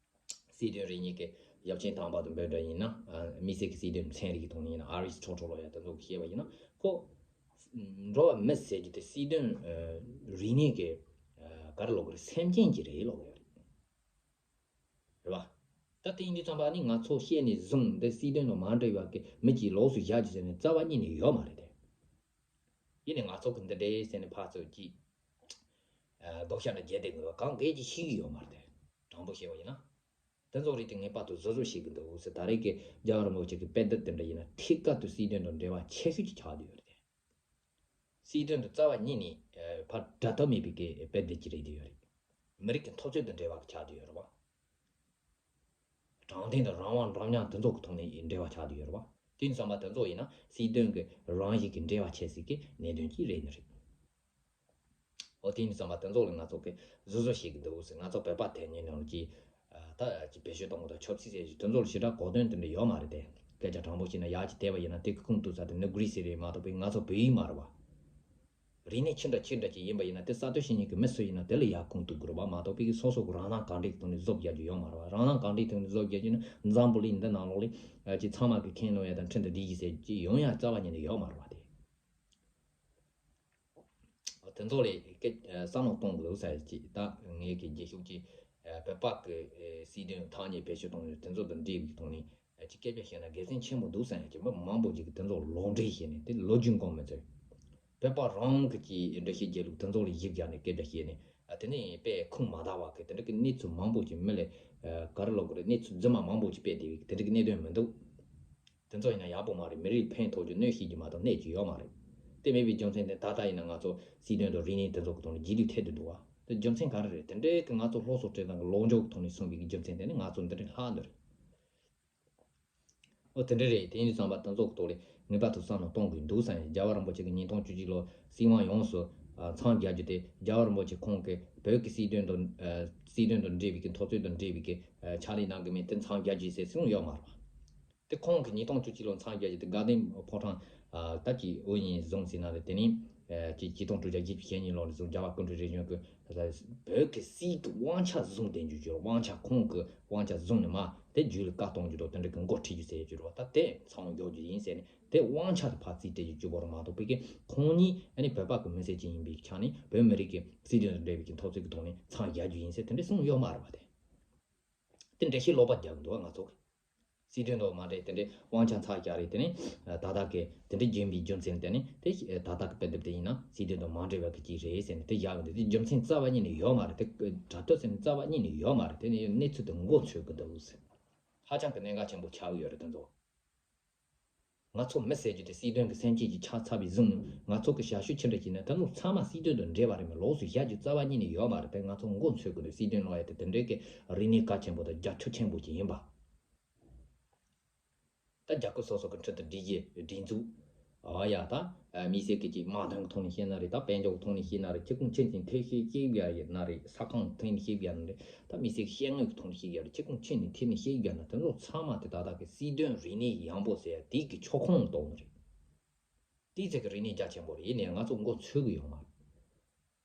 སྲིད་དོན་རིག་གནས་ཀྱི་ཡབ་ཆེན་དམ་པ་དང་འབོད་སྒྲ་ཡིན་ན། ཨ་དམིགས་བསལ་གྱི་སྲིད་དོན་ཚན་རིག་གི་ཐོག་ནས་ཡིན་ན། ཨ་རིས་ཊོ་ཊལ་ལ་ཡང་དེ་ཚོ་གི་བཤད་པ་ཡིན་ན། ཁོ་འགྲོ་བ་མི་ཟེར་རྒྱུ་དེ་སྲིད་དོན་ཨ་རིག་གནས་ཀྱི་ཨ་ག་རེ་ལབ་དགོས་རེད། སེམས་ཅན་ཅིག་རེད་ལབ་དགོས་རེད། རེད་བ། ད་དེ་ཡིན་དུས་ཙམ་པ་ནི་ང་ཚོ་བཤད་ནས་བཟུང་འདི་སྲིད་དོན་དང་མ་འབྲེལ་བ་གི་མི་གཅིག་ལོགས་སུ་བཞག་རྒྱུ་ཟེར་ནས་རྩ་བ་ཉིད་ནས་ཡོད་མ་རེད་དེ། ཡིན་ནའི་ང་ཚོ་གི་འདི་འདྲས་ཟེར་ནས་ཕར་ཚུར་གྱིས་ཨ་དགག་བྱ་འདྲ་བརྒྱབ་བསྡད་དགོས་པ་གང་གས་ཀྱིས་ཤེས་ཀྱི་ཡོད་མ་རེད་དེ། དྲང་པོ་བཤད་པ་ཡིན་ན། དེ་ཚོ་རིགས་དེ་ངེས་པར་དུ་བཟོ་བཟོ་བྱེད་ཀྱི་འདུག་ཟེར། ད་རེས་ཀྱི་རྒྱལ་བ་རིན་པོ་ཆེ་གི་དཔེ་དེབ་དེ་འདྲ་ཡིན་ན་ཐད་ཀར་དུ་སྲིད་དོན་དང་འབྲེལ་བ་ཆེ་ཤོས་ཀྱི་ཆགས་བསྡད་ཡོད་རེད་དེ། སྲིད་དོན་དུ་རྩ་བ་ཉིད་ནས་ཕར་འདྲ་མཐུན་མེད་པའི་གི་དཔེ་དེབ་ཅིག་རེད་བསྡད་ཡོད་རེད། མི་རིགས་ཀྱི་འཐབ་རྩོད་དང་འབྲེལ་བ་ཆགས་བསྡད་ཡོད་རེད་བ། དྲང་བདེན་དང་རང་དབང་འདྲ་མཉམ་དེ་ཚོ་གི་ཐོག་ནས་འབྲེལ་བ་ཆགས་བསྡད་ཡོད་རེད་བ། དེ་ཡིན་ཙང་མ་དེ་ཚོ་ཡིན་ན་སྲིད་དོན་གྱི་རང་བཞིན་གྱི་འབྲེལ་བ་ཆད་སྲིད་ཀྱི་གནད་དོན་ཅིག་རེད་ནི་རེད། འོ་དེ་ཡིན་ཙང་མ་དེ་ཚོ་ལ་ང་ཚོ་གི་བཟོ་བཟོ་བྱེད་ཀྱི་འདུག་ཟེར། ང་ཚོ་བོད་པ་དེ་ཉིད་ནང་གི་ཨ་ད་ཅིག་བེད་སྤྱོད་གཏོང་གི་འདུག་ཆབ་སྲིད་ཟེར་གྱི་དེ་ཚོ་ལ་ཞེ་དྲག་གོ་དོན་དེ་འདྲ་ཡོད་མ་རེད་དེ། སྐད་ཆ་དྲང་པོ་བཤད་ན་ཡག་ཅིག་བལྟས་པ་ཡིན་ན་དེ་གི་ཁུངས་གཏུགས་ས་དེ་ནི་གྷི་རི་སི་རེད་མ་གཏོགས་པའི་ང་ཚོ་བོད་ཡིག་མ་རེད་བ། རིག་གནས་ཆི་འདྲ་ཆི་འདྲ་ཅིག་ཡིན་པ་ཡིན་ན་དེ་གསར་གཏོད་བྱེད་མཁན་གྱི་མི་སུ་ཡིན་ན་དེ་ལ་ཡག་ཁུངས་གཏུགས་དགོས་རེད་བ། མ་གཏོགས་པའི་སོ་སོ་གི་རང་སྣང་གང་དྲན་གྱི་ཐོག་ནས་བཟོ་བརྒྱབ་རྒྱུ་ཡོད་མ་རེད་བ། རང་སྣང་གང་དྲན་ཐོག་ནས་བཟོ་བརྒྱབ་རྒྱུ་ན་འཛམ་བུ་གླིང་འདི་ནང་ལོགས་ལ་ཅིག་ཚང་མ་གི་ཁེངས་ལོང་ཡ་དང་ཁྲིན་ཏུ་བསྡད་ཀྱི་ཟེར་ཅིག་ཡོང་ཡ་རྩ་བ་ཉིད་ནས་ཡོད་མ་རེད་བ་དེ། དེ་ཚོ་ལས་སྐད་བསམ་བློ་གཏོང་དགོས་ས་ཡ་ཅིག་ད་ངས་གི་རྗེས་ཕྱོགས་ཀྱི་བོད་པ་གི་སྲིད་དོན་ཐག་ཉེ་བེད་སྤྱོད་གཏོང་ཡུལ་དེ་ཚོ་དང་འབྲེལ་བའི་ཐོག་ནས། ཅིག་སྐད་ཆ་བཤད་ན་དགེ་མཚན་ཆེན་པོ་འདུག་བསམ་ཡ་གི་མི་མང་པོ་ཅིག་གིས་དེ་ཚོ་ལོག་འགྲེལ་བྱས་ནས་དེ་ལོ་རྒྱུས་མགོ་མི་ཚོས། བོད་པ་རང་གི་ཅིག་འགྲེལ་བཤད་རྒྱག་ལུགས་དེ་ཚོ་ལ་གཞི་བཞག་ནས་སྐད་ཆ་བཤད་ནས་ཨ་དེ་ནས་དཔེ་ཁུངས་མ་དག་པ་གི་དེ་འདྲ་གི་གནས་ཚུལ་མང་པོ་ཅིག་མི་ལ་ག་རེ་ལབ་དགོས་རེད། གནས་ཚུལ་རྫུན་མ་མང་པོ་ཅིག་སྤེལ་བསྡད་པའི་དེ་འདྲ་གི་གནད་དོན་མི་འདུག་དེ་ཚོ་ཡིན་ན་ཡག་པོ་མ་རེད། མི་རིགས་ཕན་ཐོགས་རྒྱུ་གནོད་བྱེད་རྒྱུ་མ་གཏོགས་གནོད་རྒྱུ་ཡོད་མ་རེད། དེ་མེད་པའི་རྒྱུ་མཚན་དེ་ད་ལྟ་ཡིན་ན་ང་ཚོ་སྲིད་དོན་དང་རིག་གནས་དེ་ཚོ་གི་ཐོག་ནས་རྗེས་ལུས་ཐེབས་བསྡད་འདུག་བ། དེ་རྒྱུ་མཚན་ག་རེ་རེད། དེ་འདྲའི་གི་ང་ཚོ་སློབ་གསོ་སྤྲད་སྟངས་གི་ལོག་འཇོག་གི་ཐོག་ནས་གསུངས་པའི་གི་རྒྱུ་མཚན་དེ་ནི་ང་ཚོ་འདི་འདྲའི་ལྷག་འདི་རེད། ཨོ་དེ་འདྲ་རེད། དེ་ཡིན་དུས་ཙམ་པ་དེ་ཚོ་གི་ཐོག་ལ་ངེས་པར་དུ་བསམ་བློ་གཏོང་དགོས་འདུག་བསམ་ཡང་རྒྱལ་བ་རིན་པོ་ཆེ་གིས་ཉིས་སྟོང་བཅུ་གཅིག་ལོ་སྲིད་དབང་ཡོངས་སུ་ཨ་མཚམས་བཞག་རྒྱུ་དེ་རྒྱལ་བ་རིན་པོ་ཆེ་ཁོང་གིས་བོད་ཀྱི་སྲིད་དོན་དང་ཨ་སྲིད་དོན་དང་འབྲེལ་བའི་གི་འཐབ་རྩོད་དང་འབྲེལ་བའི་གི་ཨ་ཕྱག་ལས་གནང་གི་མེད་དེ་མཚམས་བཞག་རྒྱུ་ཟེར་གསུངས་ཡོད་མ་རེད་བ། དེ་ཁོང་གིས་ཉིས་སྟོང་བཅུ་གཅིག་ལོ་མཚམས་བཞག་རྒྱུ་དེ་དགའ་ལྡན་ཕོ་བྲང་ཨ་ད་ཀྱི་ཨོ་ཡིན་བཟུང་ཟིན་ན་རེད། དེ་ནས་ཨ་ཀྱི་ཆིག་སྟོང་དྲུག་བརྒྱ་བཞི་བཅུ་ཞེ་གཉིས་ལོ་ནས་བཟུང་རྒྱལ་བ་སྐུ་ཕྲེང་རིམ་བྱོན་གྱིས་བོད་ཀྱི་སྲིད་ཀྱི་དབང་ཆ་བཟུང་བསྡད་རྒྱུ་བརྗོད། དབང་ཆ་ཁོང་གི་དབང་ཆ་བཟུང་ནས་མ་དེ་རྒྱུད་ལ་བཀའ་གཏོང་རྒྱུ་དང་དེ་འདྲ་གི་འགོ་ཁྲིད་རྒྱུ་ཟེར་རྒྱུ་རེད་བ། ད་དེ་མཚམས་འཇོག་རྒྱུ་ཡིན་ཟེར་ནས་དེ་དབང་ཆ་དེ་ཕར་རྩིས་སྤྲད་རྒྱུ་བརྗོད་པ་རེད་མ་གཏོགས་པའི་གི་ཁོང་ཉིད་ཨ་ནི་བོད་པ་གི་མི་སེར་ཅིག་ཡིན་པའི་ཆ་ནས་བོད་མི་རིགས་ཀྱི་སྲིད་དོན་དང་འབྲེལ་བའི་གི་འཐབ་རྩོད་ཀྱི་ཐོག་ནས་མཚམས་བཞག་རྒྱུ་ཡིན་ཟེར་དེ་འདྲ་གསུངས་ཡོད་མ་རེད་བ་དེ། དེ་འགྲེལ་བཤད་ལོག་པ་རྒྱག་གི་འདུག་བ་ང་ཚོ་གི། སྲིད་དོན་དང་མ་འབྲེལ་དེ་འདྲའི་དབང་ཆ་མཚམས་བཞག་རེད། དེ་ནས་ད་ལྟ་གི་དེ་འདྲའི་བརྒྱུད་པའི་རྒྱུ་མཚན་དེ་ནི་དེ་ད་ལྟ་གི་དཔེ་དེབ་དེ་ཡིན་ན་སྲིད་དོན་དང་མ་འབྲེལ་བ་གི་ཅིག་རེད་ཟེར་ནས་དེ་བཞག་ཡོད་འདུག་དེ་རྒྱུ་མཚན་རྩ་བ་ཉིད་ནས་ཡོད་མ་རེད། དེ་འགྲེལ་བཤད་ཟེར་ནས་རྩ་བ་ཉིད་ནས་ཡོད་མ་རེད། དེ་ནས་གནས་ཚུལ་དེ་མགོ་ཚོས་གི་འདུག་ཟེར། ཧ་ཅང་གི་གནད་འགག་ཆེན་པོ་ཆགས་ཡོད་རེད་དེ་ཚོ། ང་ཚོ་མི་ཟེར་རྒྱུ་དེ་སྲིད་དོན་གྱི་སེམས་ཅན་གྱི་ཆ་ཚང་བའི་བཟུང་ནས། ང་ཚོ་གི་ཞབས་ཞུ་ཅི་འདྲ་བྱས་ན་དེ་ཚོ་ཚང་མ་སྲིད་དོན་དང་འབྲེལ་བ་རེད་མོད། ལོགས་སུ་བཞག་རྒྱུ་རྩ་བ་ཉིད་ནས་ཡོད་མ་རེད། དེ་ང་ཚོ་མགོ་འཚོས་དགོས་འདུག། སྲིད་དོན་ལབ་ཡ་དེ་དེ་འདྲའི་གི་རིག་གནས་གལ་ཆེན་པོ་དང་རྒྱ་ཁྱོན་ཆེན་པོ་ཅིག་ཡིན་པ། ད་རྒྱལ་ཁབ་སོ་སོ་གི་འཕྲུལ་དུ་སྒྲིག་གཞི་སྒྲིག་འཛུགས། ཨ་ཡ་ད། ཨ་དམིགས་བསལ་གྱི་ཅིག་དམག་དོན་གྱི་ཐོག་ནས་བཤད་ན་རེད། ད་དཔལ་འབྱོར་གྱི་ཐོག་ནས་བཤད་ན་རེད། ཁྱི་ཁུང་ཁྱི་ཁྱི་ཐེ་ཤེས་སྐྱེས་ཡ་ཡིན་ན་རེད། ས་ཁང་ཐེ་ནས་ཤེས་ཡ་ན་རེད། ད་དམིགས་བསལ་གྱི་ཤེས་དངོས་ཀྱི་ཐོག་ནས་བཤད་ཡ་རེད། ཁྱི་ཁུང་ཁྱི་ནས་ཐེ་ནས་ཤེས་ཡ་ན་དེ་ཚོ་ཚང་མ་དེ་ད་ལྟ་གི་སྲིད་དོན་རིག་གནས་ཡངས་པོ་ཟེར་ཡ་དེ་གི་ཁྱབ་ཁོངས་གཏོགས་ནི་རེད། དེའི་ཚད་ཀྱི་རིག་གནས་རྒྱ་ཆེན་པོ་རེད། ཡིན་ནའི་ང་ཚོ་མགོ་འཚོས་གི་ཡོད་མ་རེད།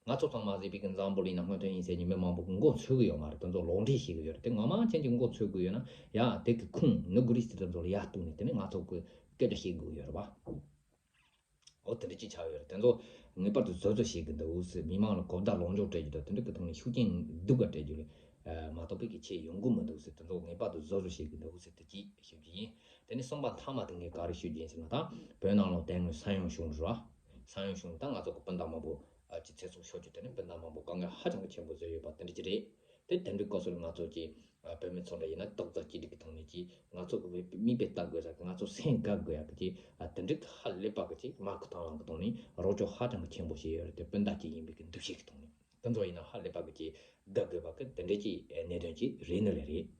ང་ཚོ་ཚང་མ་གཟིགས་པའི་གི་འཛམ་བུ་གླིང་ན་སྔོན་ཐོན་ཡིན་ཟེར་ནས་མི་མང་པོ་གི་མགོ་འཚོས་གི་ཡོད་མ་རེད། དེ་ཚོ་ལོག་འགྲེལ་བྱེད་གི་ཡོད་རེད། དེ་ངོ་མ་ཅན་གྱི་མགོ་འཚོས་གི་ཡོད་ན་ཡ་དེ་གི་ཁུངས་ནི་གུ་རི་སི་དེ་ཚོ་ལ་ཡར་གཏུགས་ནས་དེ་ནས་ང་ཚོ་གི་སྐད་ཆ་བཤད་དགོས་ཡོད་རེད་པ། འོ་དེ་འདྲ་ཅིག་ཆགས་ཡོད་རེད། དེ་ཚོ་ངེས་པར་དུ་བཟོ་བཟོ་བྱེད་གི་འདུག་ཟེར། མི་མང་ལ་གོ་བརྡ་ལོག་འཇོག་སྤྲད་རྒྱུ་དང་དེ་འདྲ་གི་ཐོག་ནས་ཤུགས་རྐྱེན་སྡུག་ག་སྤྲད་རྒྱུ་ལས་མ་གཏོགས་པའི་གི་ཆེད་ཡོང་གི་མི་འདུག་ཟེར། དེ་ཚོ་ངེས་པར་དུ་བཟོ་བཟོ་བྱེད་གི་འདུག་ཟེར་དེ་ཅིག་ཞུ་རྒྱུ་ཡིན། དེ་ནས་གསུམ་པ་མཐའ་མ་དེ་ངས་ག་རེ་ཞུ་རྒྱུ་ཡིན་ཟེར་ན། ད་བོད་ནང་ལ་དེ་སྔོན་ས་ཡོམ་བྱུང་ར། ས་ཡོམ་བྱུང་ད་ང་ཚོ་གི་སྤུན་ཟླ་མང་པོ་ཨ་ཅིག་ཚེ་སྲོག་ཤོར་རྒྱུ་དེ་ནི་སྤུན་ཟླ་མང་པོ་དཀའ་ངལ་ཧ་ཅང་གི་ཆེན་པོ་བཟོས་ཡོད་པ་དེ་འདྲ་ཅིག་རེད། དེ་དེ་འདྲའི་སྐབས་སུ་ང་ཚོ་གི་ཨ་བོད་མི་ཚོ་འདྲ་ཡིན་ན་རྡོག་རྩ་གཅིག་སྒྲིལ་གྱི་ཐོག་ནས་ཀྱི་ང་ཚོ་གི་མིག་དཔེ་ལྟ་དགོས་ས་གི་ང་ཚོ་སེམས་དགའ་དགོས་ཡག་གི་ཅིག་ཨ་དེ་འདྲའི་ཧ་ལས་པ་གི་ཅིག་མ་ཁུ་ཐང་ལང་གི་ཐོག་ནས་རོགས་སྐྱོར་ཧ་ཅང་གི་ཆེན་པོ་བྱས་ཡོད་རེད། དེ་སྤུན་ཟླ་གཅིག་ཡིན་པའི་གི་འདུ་ཤེས་ཀྱི་ཐོག་ནས་དེ་ཚོ་ཡིན་ན་ཧ་ལས་པ་གི་ཅིག་དགའ་དགོས་པ་གི་དེ་འདྲའི་ཅིག་གནད་དོན་ཅིག་རེད་ནི་ལས་རེད།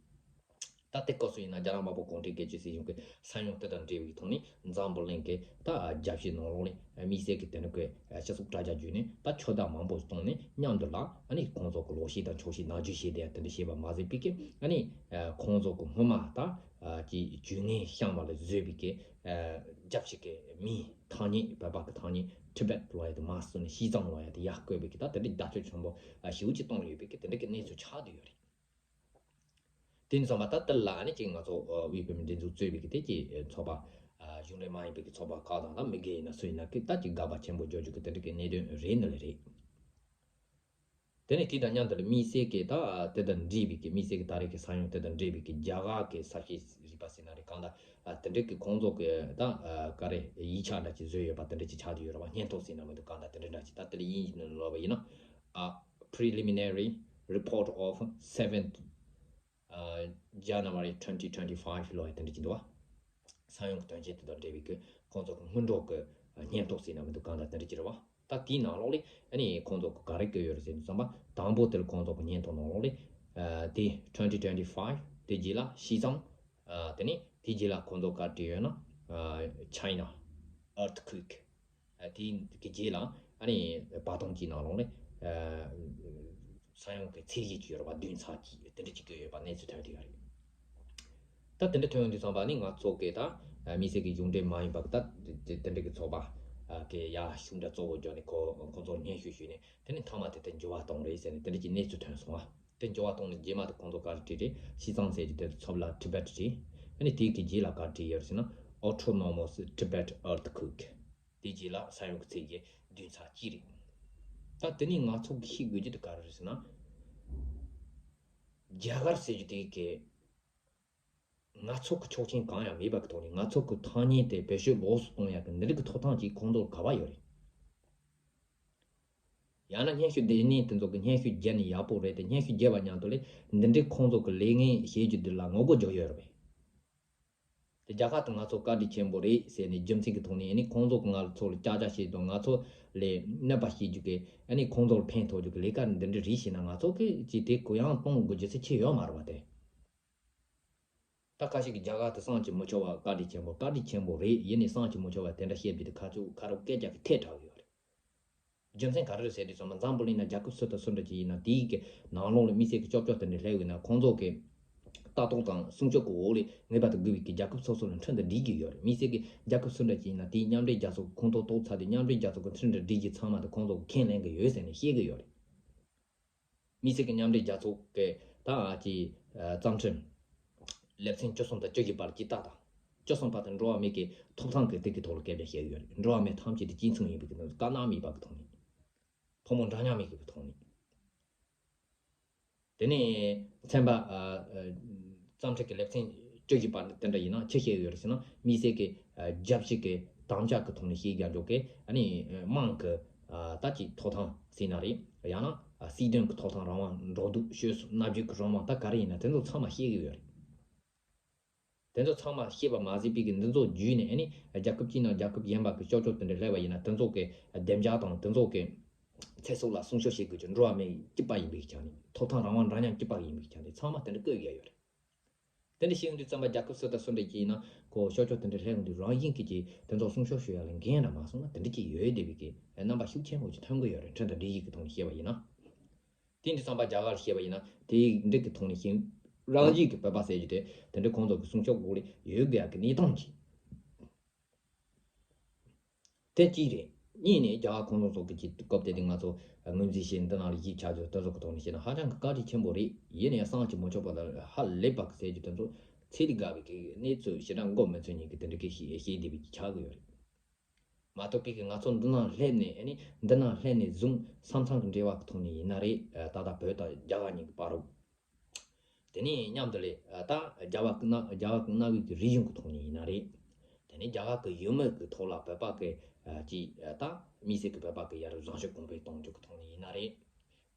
ད་ལྟའི་སྐབས་སུ་ཡིན་ན་རྒྱ་ནག་དམར་པོ་གུང་ཁྲན་སྒེར་གཅོད་སྲིད་གཞུང་གིས་ས་ཡོམ་དེ་དང་འབྲེལ་བའི་ཐོག་ནས་འཛམ་བུ་གླིང་གི་ད་རྒྱལ་སྤྱིའི་ནང་ལོགས་ནས་དམིགས་བསལ་གྱི་དེ་ནི་གི་སྤྱི་ཚོགས་དྲ་རྒྱ་བརྒྱུད་ནས་ད་ཁྱབ་བརྡལ་མང་པོ་བཏང་ནས་མཉམ་དུ་ལ་ཨ་ནི་ཁོང་ཚོ་གི་ལོག་བཤད་དང་འཁྱོག་བཤད་ནག་བརྗོད་བྱས་ཏེ་དེ་འདྲ་བྱས་པ་མ་ཟད་པའི་གི་ཨ་ནི་ཁོང་ཚོ་གི་སྔོན་མ་ད་ཀྱི་ཇུས་ངན་བཤམས་པ་ལ་བཟོས་པའི་གི་རྒྱབ་ཕྱི་གི་མིའི་ཐ་སྙད་བོད་པ་གི་ཐ་སྙད་ཊི་བེཊ་ལབ་ཡ་དེ་མ་སོན་ནས་ཤིས་ཙང་ལབ་ཡ་དེ་ཡར་བཀོད་པའི་གི་ད་དེ་འདྲའི་བརྡ་སྤྲོད་ཆེན་པོ་ཞེ་པོ་ཅིག་བཏང་ཡོད་པའི་གི་དེ་འདྲ་གི་གནས་ཚུལ་ཆགས་བསྡད་ཡོད་རེད། དེ་ནས་བསམ་པ་ད་ལྟ་ལ་ནི་ཅིག་ང་ཚོ་དབུས་བོད་མིའི་སྒྲིག་འཛུགས་གཙོས་པའི་གི་དེ་ཀྱི་ཚོགས་པ་གཞུང་འབྲེལ་མ་ཡིན་པའི་གི་ཚོགས་པ་ཁག་དང་ད་མི་སྒེར་ཡིན་ན་སུ་ཡིན་ན་གི་ད་ཅིག་དགག་པ་ཆེན་པོ་བརྗོད་རྒྱུ་གི་དེ་འདྲ་གི་གནད་དོན་རེད་ནི་ལས་རེད། དེ་ནས་དེ་དང་མཉམ་དུ་ལ་དམིགས་བསལ་གི་ད་དེ་དང་འབྲེལ་བའི་གི་དམིགས་བསལ་གི་ད་རེས་ཀྱི་ས་ཡོམ་དེ་དང་འབྲེལ་བའི་གི་རྒྱ་གར་གི་གསར་བཤད་རིག་པ་ཟེར་ན་རེད། གང་ལྟར་དེ་འདྲ་གི་ཁོང་ཚོ་གི་ད་ག་རེ་ཡིག་ཆ་འདྲ་ཅིག་བཟོས་ཡོད་པ་དེ་འདྲ་ཅིག་ཆགས་བསྡད་ཡོད་རེད་བ། སྙན་ཐོ་ཟེར་ན་མི་འདུག། གང་ལྟར་དེ་འདྲ་འདྲ་ཅིག་ད་དེ་ལ་དབྱིན་ཡིག་ནང་ལབ་པ་ཡིན་ན། ཨ། Preliminary Report of seventh January twenty twenty-five ལོ་ཡ་དེ་འདྲ་ཅིག་འདུག་བ། ས་ཡོམ་གྱི་དོན་རྐྱེན་དེ་དང་འབྲེལ་བའི་གི་ཁོང་ཚོ་གི་སྔོན་འགྲོ་གི་སྙན་ཐོ་ཟེར་ན་མི་འདུག། གང་ལྟར་དེ་འདྲ་ཅིག་རེད་བ། ད་དེའི་ནང་ལོགས་ལས་ཨ་ནི་ཁོང་ཚོ་གི་ག་རེ་བཀོད་ཡོད་རེད་ཟེར་ན་བསམ་པ་དང་པོ་དེ་ལ་ཁོང་ཚོ་གི་སྙན་ཐོ་ནང་ལོགས་ལས་ཨ་དེ་twenty twenty-five དེ་རྗེས་ལ་ཤིས་ཙང་། ཨ་དེ་ནས་དེ་རྗེས་ལ་ཁོང་ཚོ་ག་རེ་བྲིས་ཡོད་ན་ཨ་China earthquake ཨ་དེའི་གི་རྗེས་ལ་ཨ་ནི་བར་སྟོང་གཅིག་ནང་ལོགས་ནས་ཨ་ས་ཡོམ་གྱི་ཚད་གཞི་ཅིག་ཡོད་རེད་པ། བདུན་ཚེག་གཅིག་དེ་འདྲ་ཅིག་གི་ཡོད་པ་གནས་ཚུལ་ཐོན་བསྡད་ཡོད་རེད། ད་དེ་འདྲ་ཐོན་ཡོང་དུས་ཙམ་པ་ནི་ང་ཚོ་གི་ད་དམིགས་བསལ་གྱི་གཞུང་འབྲེལ་མ་ཡིན་པ་གི་ད་དེ་དེ་འདྲ་གི་ཚོགས་པ་གི་ཡ་ཤུགས་འདྲ་གཙོ་བོ་བརྒྱབ་ནས་ཁོ་ཁོང་ཚོར་སྙན་ཞུ་ཞུས་ནས་དེ་ནས་མཐའ་མ་དེ་དེ་འགྱུར་བ་གཏོང་རེད་ཟེར་ནས་དེ་འདྲ་ཅིག་གནས་ཚུལ་ཐོན་སོང་ང་། དེ་འགྱུར་བ་གཏོང་ནས་རྗེས་མ་དེ་ཁོང་ཚོ་ག་རེ་བྲིས་རེད། ཤིས་ཙང་ཟེར་གྱི་དེ་ཚོ་ཚབ་ལ་Tibet བྲིས། ཨ་ནི་དེའི་གི་རྗེས་ལ་ག་རེ་བྲིས་ཡོད་རེད་ཟེར་ན་Autonomous Tibet Earthquake དེའི་རྗེས་ལ་ས་ཡོམ་གྱི་ཚད་གཞི་བདུན་ཚེག་གཅིག་རེད། ད་དེ་ནས་ང་ཚོ་གི་ཤེས་དགོས་རྒྱུ་དེ་ག་རེ་རེད་ཟེར་ན། རྒྱ་གར་ཟེར་རྒྱུ་དེ་གི་ང་ཚོ་གི་ཆོག་མཆན་གང་ཡང་མེད་པ་གི་ཐོག་ནས་ང་ཚོ་གི་ཐ་སྙད་དེ་བེད་སྤྱོད་ལོགས་སུ་གཏོང་ཡག་གི་འདི་འདྲ་གི་ཐོབ་ཐང་ཅིག་ཁོང་ཚོར་ག་པར་ཡོད་རེད། ཡང་ན་སྙན་ཞུ་འདི་ནས་དེ་ཚོ་གི་སྙན་ཞུ་བརྒྱབ་ནས་ཡག་པོ་རེད་དེ། སྙན་ཞུ་བརྒྱབ་པ་མཉམ་དུ་ལས་འདི་འདྲའི་ཁོང་ཚོ་གི་ལས་ངན་བྱེད་རྒྱུ་འདི་ལ་ངོ་རྒོལ་རྒྱག་ཡོད་རེད་པས། དེ་རྒྱ་གར་དུ་ང་ཚོ་བཀའ་དྲིན་ཆེན་པོ་རེད་ཟེར་ནས་རྒྱུ་མཚན་གྱི་ཐོག་ནས་ཨ་ནི་ཁོང་ཚོ་གི་ང་ཚོ་ལ་ཅག་ཅག་བྱེད་དང་ང་ཚོ་ལ་གནོད་པ་བྱེད་རྒྱུ་གི་ཨ་ནི་ཁོང་ཚོ་ལ་ཕན་ཐོགས་རྒྱུ་གི་ལས་ཀ་འདི་འདྲ་རེད་ཞེ་ན་ང་ཚོ་གི་ཅིག་དེ་གུ་ཡངས་གཏོང་དགོས་རྒྱུ་ཚོད་ཆེ་ཡོད་མ་རེད་པ་དེ། ད་ཁ་ཤས་ཀྱིས་རྒྱ་གར་དུ་བསམ་གྱིས་མི་ཁྱབ་པ་བཀའ་དྲིན་ཆེན་པོ་བཀའ་དྲིན་ཆེན་པོ་རེད། ཡིན་ནའི་བསམ་གྱིས་མི་ཁྱབ་པ་དེ་འདྲ་བཤད་རྒྱུ་དེ་ཁ་ཚུགས་ཁ་རོག་སྐད་རྒྱག་གི་ཐལ་དྲགས་ཡོད་རེད། རྒྱུ་མཚན་ག་རེ་རེད་ཟེར་དུས་ཙམ་པ་འཛམ་བུ་གླིང་ན་རྒྱལ་ཁབ་སུ་དང་སུ་འདྲ་ཅིག་ཡིན་ན་དེའི་གི་ནང་ལོགས་ལ་དམིགས་བསལ་གྱི་སྐྱོབ་སྐྱོབ་དེ་འདྲ་སླེབས་ཡོད་ན་ཁོང་ཚོ་གི་ལྟ་རྟོག་དང་སྲུང་སྐྱོབ་ཀྱི་འོག་ལ་ངེས་པར་དུ་དགོས་པའི་གི་རྒྱལ་ཁབ་སོ་སོ་ལ་འཕྲིན་དུ་སྒྲིག་གི་ཡོད་རེད། དམིགས་བསལ་གྱི་རྒྱལ་ཁབ་སུ་འདྲ་ཅིག་ཡིན་ན་དེའི་མཉམ་འབྲེལ་རྒྱལ་ཚོགས་ཁོངས་གཏོགས་གཏོགས་ཚར་དུས་མཉམ་འབྲེལ་རྒྱལ་ཚོགས་ཀྱི་འཕྲིན་དུ་སྒྲིག་རྒྱུ་ཚང་མ་དེ་ཁོང་ཚོ་གི་ཁས་ལེན་གི་ཡོད་ཟེར་ནས་བཤད་གི་ཡོད་རེད། དམིགས་བསལ་གྱི་མཉམ་འབྲེལ་རྒྱལ་ཚོགས་ཀྱི་ད་ཅི་རྩ་ཁྲིམས་ལེ་ཚན་བཅུ་གསུམ་དང་བཅུ་བཞི་པར་ཇི་ལྟ་དང་། བཅུ་གསུམ་པ་དེ་འགྲོ་བ་མིའི་གི་ཐོབ་ཐང་གི་སྟེང་གི་ཐོག་ལ་སྐད་ཆ་བཤད་ཡོད་རེད། འགྲོ་བ་མི་ཐམས་ཅད་དེ་གཅིག་མཚུངས་ཡིན་པའི་གི་དཀའ་རྙོག་མེད་པ་གི་ཐོག་ནས། ཕོ་མོ་འདྲ་མཉམ་ཡིན་པའི་གི་ཐོག་ནས། དེ་ནས་ཚན་པ་ཨ་ཨ་རྩ་ཁྲིམས་ཀྱི་ལེ་ཚན་བཅུ་བཞི་པ་དེ་འདྲ་ཡིན་ན་ཅི་བཤད་ཡོད་རེད་ཟེར་ན། དམིགས་བསལ་གྱི་ཨ་རྒྱལ་སྤྱི་གི་དམ་བཅའ་གི་ཐོག་ནས་བཤད་རྒྱག་འཇོག་གི་ཨ་ནི་དམངས་ཀྱི་ཨ་ད་ཅིག་ཐོབ་ཐང་ཟེར་ན་རེད། ཡང་ན་ཨ་སྲིད་དོན་གྱི་ཐོབ་ཐང་རང་དབང་འགྲོ་འདུག་སྤྱོད་གསུམ་རྣམ་འགྱུར་གྱི་རང་དབང་ད་ག་རེ་ཡིན་ན་དེ་ཚོ་ཚང་མ་བཤད་གི་ཡོད་རེད། དེ་ཚོ་ཚང་མ་ཤེས་པ་མ་ཟད་པའི་གི་འདི་ཚོ་བརྒྱུད་ནས་ཨ་ནི་རྒྱལ་ཁབ་གཅིག་ནང་རྒྱལ་ཁབ་གཞན་པ་གི་ཤོག་ཆོས་དེ་འདྲ་སླེབས་པ་ཡིན་ན། དེ་ཚོ་གི་བདེ་འཇགས་དང་དེ་ཚོ་གི་ཚེ་སྲོག་ལ་སྲུང་སྐྱོབ་བྱེད་དགོས་ཀྱི་འགྲོ་བ་མི་སྐྱིད་པ་ཡིན་པའི་ཆ་ནས། ཐོབ་ཐང་རང་དབང་འདྲ་མཉམ་སྐྱིད་པ་ཡིན་པའི་ཆ་ནས་ཚང་མ་དེ་འདྲ་བཀོད་ཡ་ཡོད་རེད། དེ་འདྲ་བྱེད་ཡོང་དུས་ཙམ་པ་རྒྱལ་ཁབ་སུ་དང་སུ་འདྲ་ཅིག་ཡིན་ན་ཁོ་ཤོག་ཆོས་དེ་འདྲ་སླེབས་ཡོང་དུས་རང་བཞིན་གྱིས་ཀྱི་དེ་ཚོ་སྲུང་སྐྱོབ་ཞུ་ཡ་ལ་འགན་ར་མ་སོང་ན་དེ་འདྲ་ཅིག་ཡོད་བསྡད་པའི་གི་རྣམ་པ་ཤུགས་ཆེན་པོ་ཅིག་ཐོན་གི་ཡོད་རེད། ཁྲིམས་དང་སྒྲིག་གཞི་གི་ཐོག་ནས་བཤད་པ་ཡིན་ན། དེ་འདྲ་ཙམ་པ་རྒྱ་གར་ལ་བཤད་པ་ཡིན་ན་དེའི་འགྲིག་གི་ཐོག་ནས་ཤིང་རང་བཞིན་གྱི་བོད་པ་ཟེར་རྒྱུ་དེ་དེ་འདྲ་ཁོང་ཚོ་གི་སྲུང་སྐྱོབ་འོག་ལ་ཡོད་དགོས་ཡག་གི་གནས་སྟངས་ཅིག་དེ་གཅིག་རེད། གཉིས་ནས་རྒྱ་གར་ཁོང་ཚོ་ཚོ་གི་ཅིག་སྐབས་དེ་དུས་ང་ཚོ་ངོས་འཛིན་བྱས་འདི་ནང་ལ་ཡིག་ཆ་ཚོ་དེ་ཚོ་གི་ཐོག་ནས་བཤད་ན་ཧ་ཅང་གི་བཀའ་དྲིན་ཆེན་པོ་རེད། ཡིན་ན་ཡང་བསམ་གྱིས་མི་ཆོག་པ་དང་ཧ་ལས་པ་གི་ཟེར་རྒྱུ་དེ་ཚོ་ཚད་ལས་བརྒལ་བའི་གི་གནས་ཚུལ་ཞེ་དྲག་མགོ་མི་ཚོས་མཁན་གི་དེ་འདྲ་གི་ཞིག་བཤད་བསྡད་པའི་ཆགས་ཀྱི་ཡོད་རེད། མ་གཏོགས་པའི་གི་ང་ཚོ་འདི་ནང་སླེབས་ནས་ཨ་ནི་འདི་ནང་སླེབས་ནས་བཟུང་མཚམས་མཚམས་ཀྱི་འབྲེལ་བ་གི་ཐོག་ནས་ཡིན་ན་རེད། ད་ལྟ་བོད་དང་རྒྱ་གར་གཉིས་ཀྱི་བར་རུ། དེ་ནས་མཉམ་དུ་ལས་ད་རྒྱ་བ་གི་གནའ་རྒྱ་གར་གི་གནའ་བོའི་གི་རིག་གཞུང་གི་ཐོག་ནས་ཡིན་ན་རེད། དེ་ནས་རྒྱ་གར་གི་ཡུལ་མི་གི་ཐོག་ལ་བོད་པ་གི་ཅིག་ད་མི་སེར་གི་བོད་པ་གི་ཡར་བཟང་སྤྱོད་གོང་འཕེལ་གཏོང་རྒྱུ་གི་ཐོག་ནས་ཡིན་ན་རེད།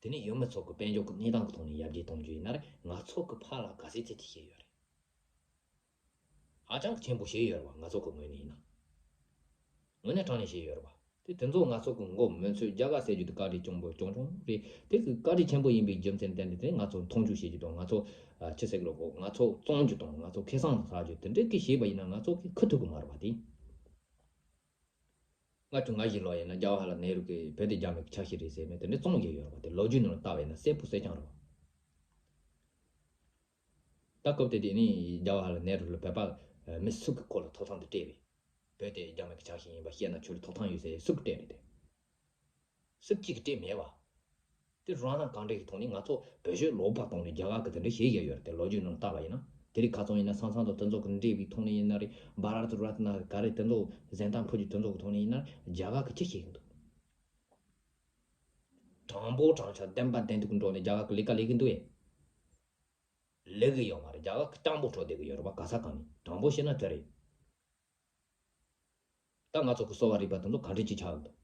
དེ་ནས་ཡུལ་མི་ཚོ་གི་དཔལ་འབྱོར་གི་གནས་སྟངས་གི་ཐོག་ནས་ཡར་རྒྱས་གཏོང་རྒྱུ་ཡིན་ན་རེད། ང་ཚོ་གི་ཕར་ལ་ག་ཚད་ཚད་ཅིག་བྱས་ཡོད་རེད། ཧ་ཅང་གི་ཆེན་པོ་བྱས་ཡོད་རེད་བ། ང་ཚོ་གི་ངོས་ནས་ཡིན་ན། དངོས་གནས་དྲང་གནས་བྱས་ཡོད་རེད་བ། དེ་དེ་ཚོ་ང་ཚོ་གི་མགོ་མི་ཚོས་རྒྱ་གར་ཟེར་རྒྱུ་དེ་བཀའ་དྲིན་ཆེན་པོ་ཆུང་ཆུང་རེད། དེ་གི་བཀའ་དྲིན་ཆེན་པོ་ཡིན་པའི་རྒྱུ་མཚན་བརྟེན་ཏེ་དེ་ང་ཚོ་མཐོང་ཆུང་བྱེད་རྒྱུ་དང་། ང་ཚོ་ཨ་ཆི་ཟེར་གི་རེད་གོ། ང་ཚོ་བཙོང་རྒྱུ་དང་། ང་ཚོ་ཁེ་བཟང་ཟ་རྒྱུ་དེ་འདྲ་གི་བྱས་པ་ཡིན་ན་ང་ཚོ་གི་ཁུ་ཐུབ་གི་མ་རེད་བ། དེ་ང་ཚོ་ང་བཞིན་ལོ་ཡིན་ན་ཇ་ཝ་ཧར་ལཱལ་ནེ་རུ་གི་བོད་དེ་རྒྱ་མི་གི་ཆ་ཤས་རེད་ཟེར་མེད། དེ་འདྲ་བཙོང་རྒྱུ་ཡོད་རེད་བ། དེ་ལོ་རྒྱུས་ནང་ལ་ལྟ་བ་ཡིན་ན་གསལ་པོ་གསལ་རྐྱང་རེད་བ། ད་སྐབས་དེ་དུས་ནི་རྒྱ་གར་ལ་ནེ་རུ་ལ་བོད་པ་མི་སུ་གི་ཁོ་ལ་ཐོབ་ཐང་དེ་སྤྲད་པས། བོད་དེ་རྒྱ་མི་གི་ཆ་ཤས་ཡིན་པ་བཤད་ན་ཁྱོད་ལ་ཐོབ་ཐང་ཡོད་ཟེར་སུ་གི་སྤྲད་རེད་དེ། སུ་གཅིག་གི་སྤྲད་མེད་པ། དེ་རང་རང་གང་འདྲ་གི་ཐོག་ནས་ང་ཚོ་བོད་གཞས་ལོག་པ་གཏོང་ནས་རྒྱ་གར་གི་དེ་འདྲ་བྱེད་ཡ་ཡོད་རེད་དེ། ལོ་རྒྱུས་ནང་ལྟ་བ་ཡིན་ན་དེ་རིགས་ཁ་ཚང་ཡིན་ན་ས་མཚམས་དང་དེ་ཚོ་གི་འབྲེལ་བའི་ཐོག་ནས་ཡིན་ན་རེད། བྷ་ར་ཏི་རཏ་ན་ག་རེ་དེ་ཚོ་གཟེངས་རྟགས་ཕུལ་རྒྱུ་དེ་ཚོ་གི་ཐོག་ནས་ཡིན་ན་རྒྱ་གར་གི་ཅི་བྱེད་གི་འདུག་དྲང་པོ་དྲང་བཞག་བདེན་པ་བདེན་ཐུག་གི་འགྲོ་ནས་རྒྱ་གར་གི་ལས་ཀ་ལས་གི་འདུག་ཨེ། ལས་གི་ཡོད་མ་རེད། རྒྱ་གར་གི་སྤྱང་པོ་འཕྲོ་བསྡད་གི་ཡོད་རེད་པ། ག་ས་གང་ནས་དྲང་པོ་བཤད་ན་དེ་རེད། ད་ང་ཚོ་གི་གསོ་བ་རིག་པ་དེ་ཚོ་ག་འདྲ་ཅིག་ཆགས་འདུག་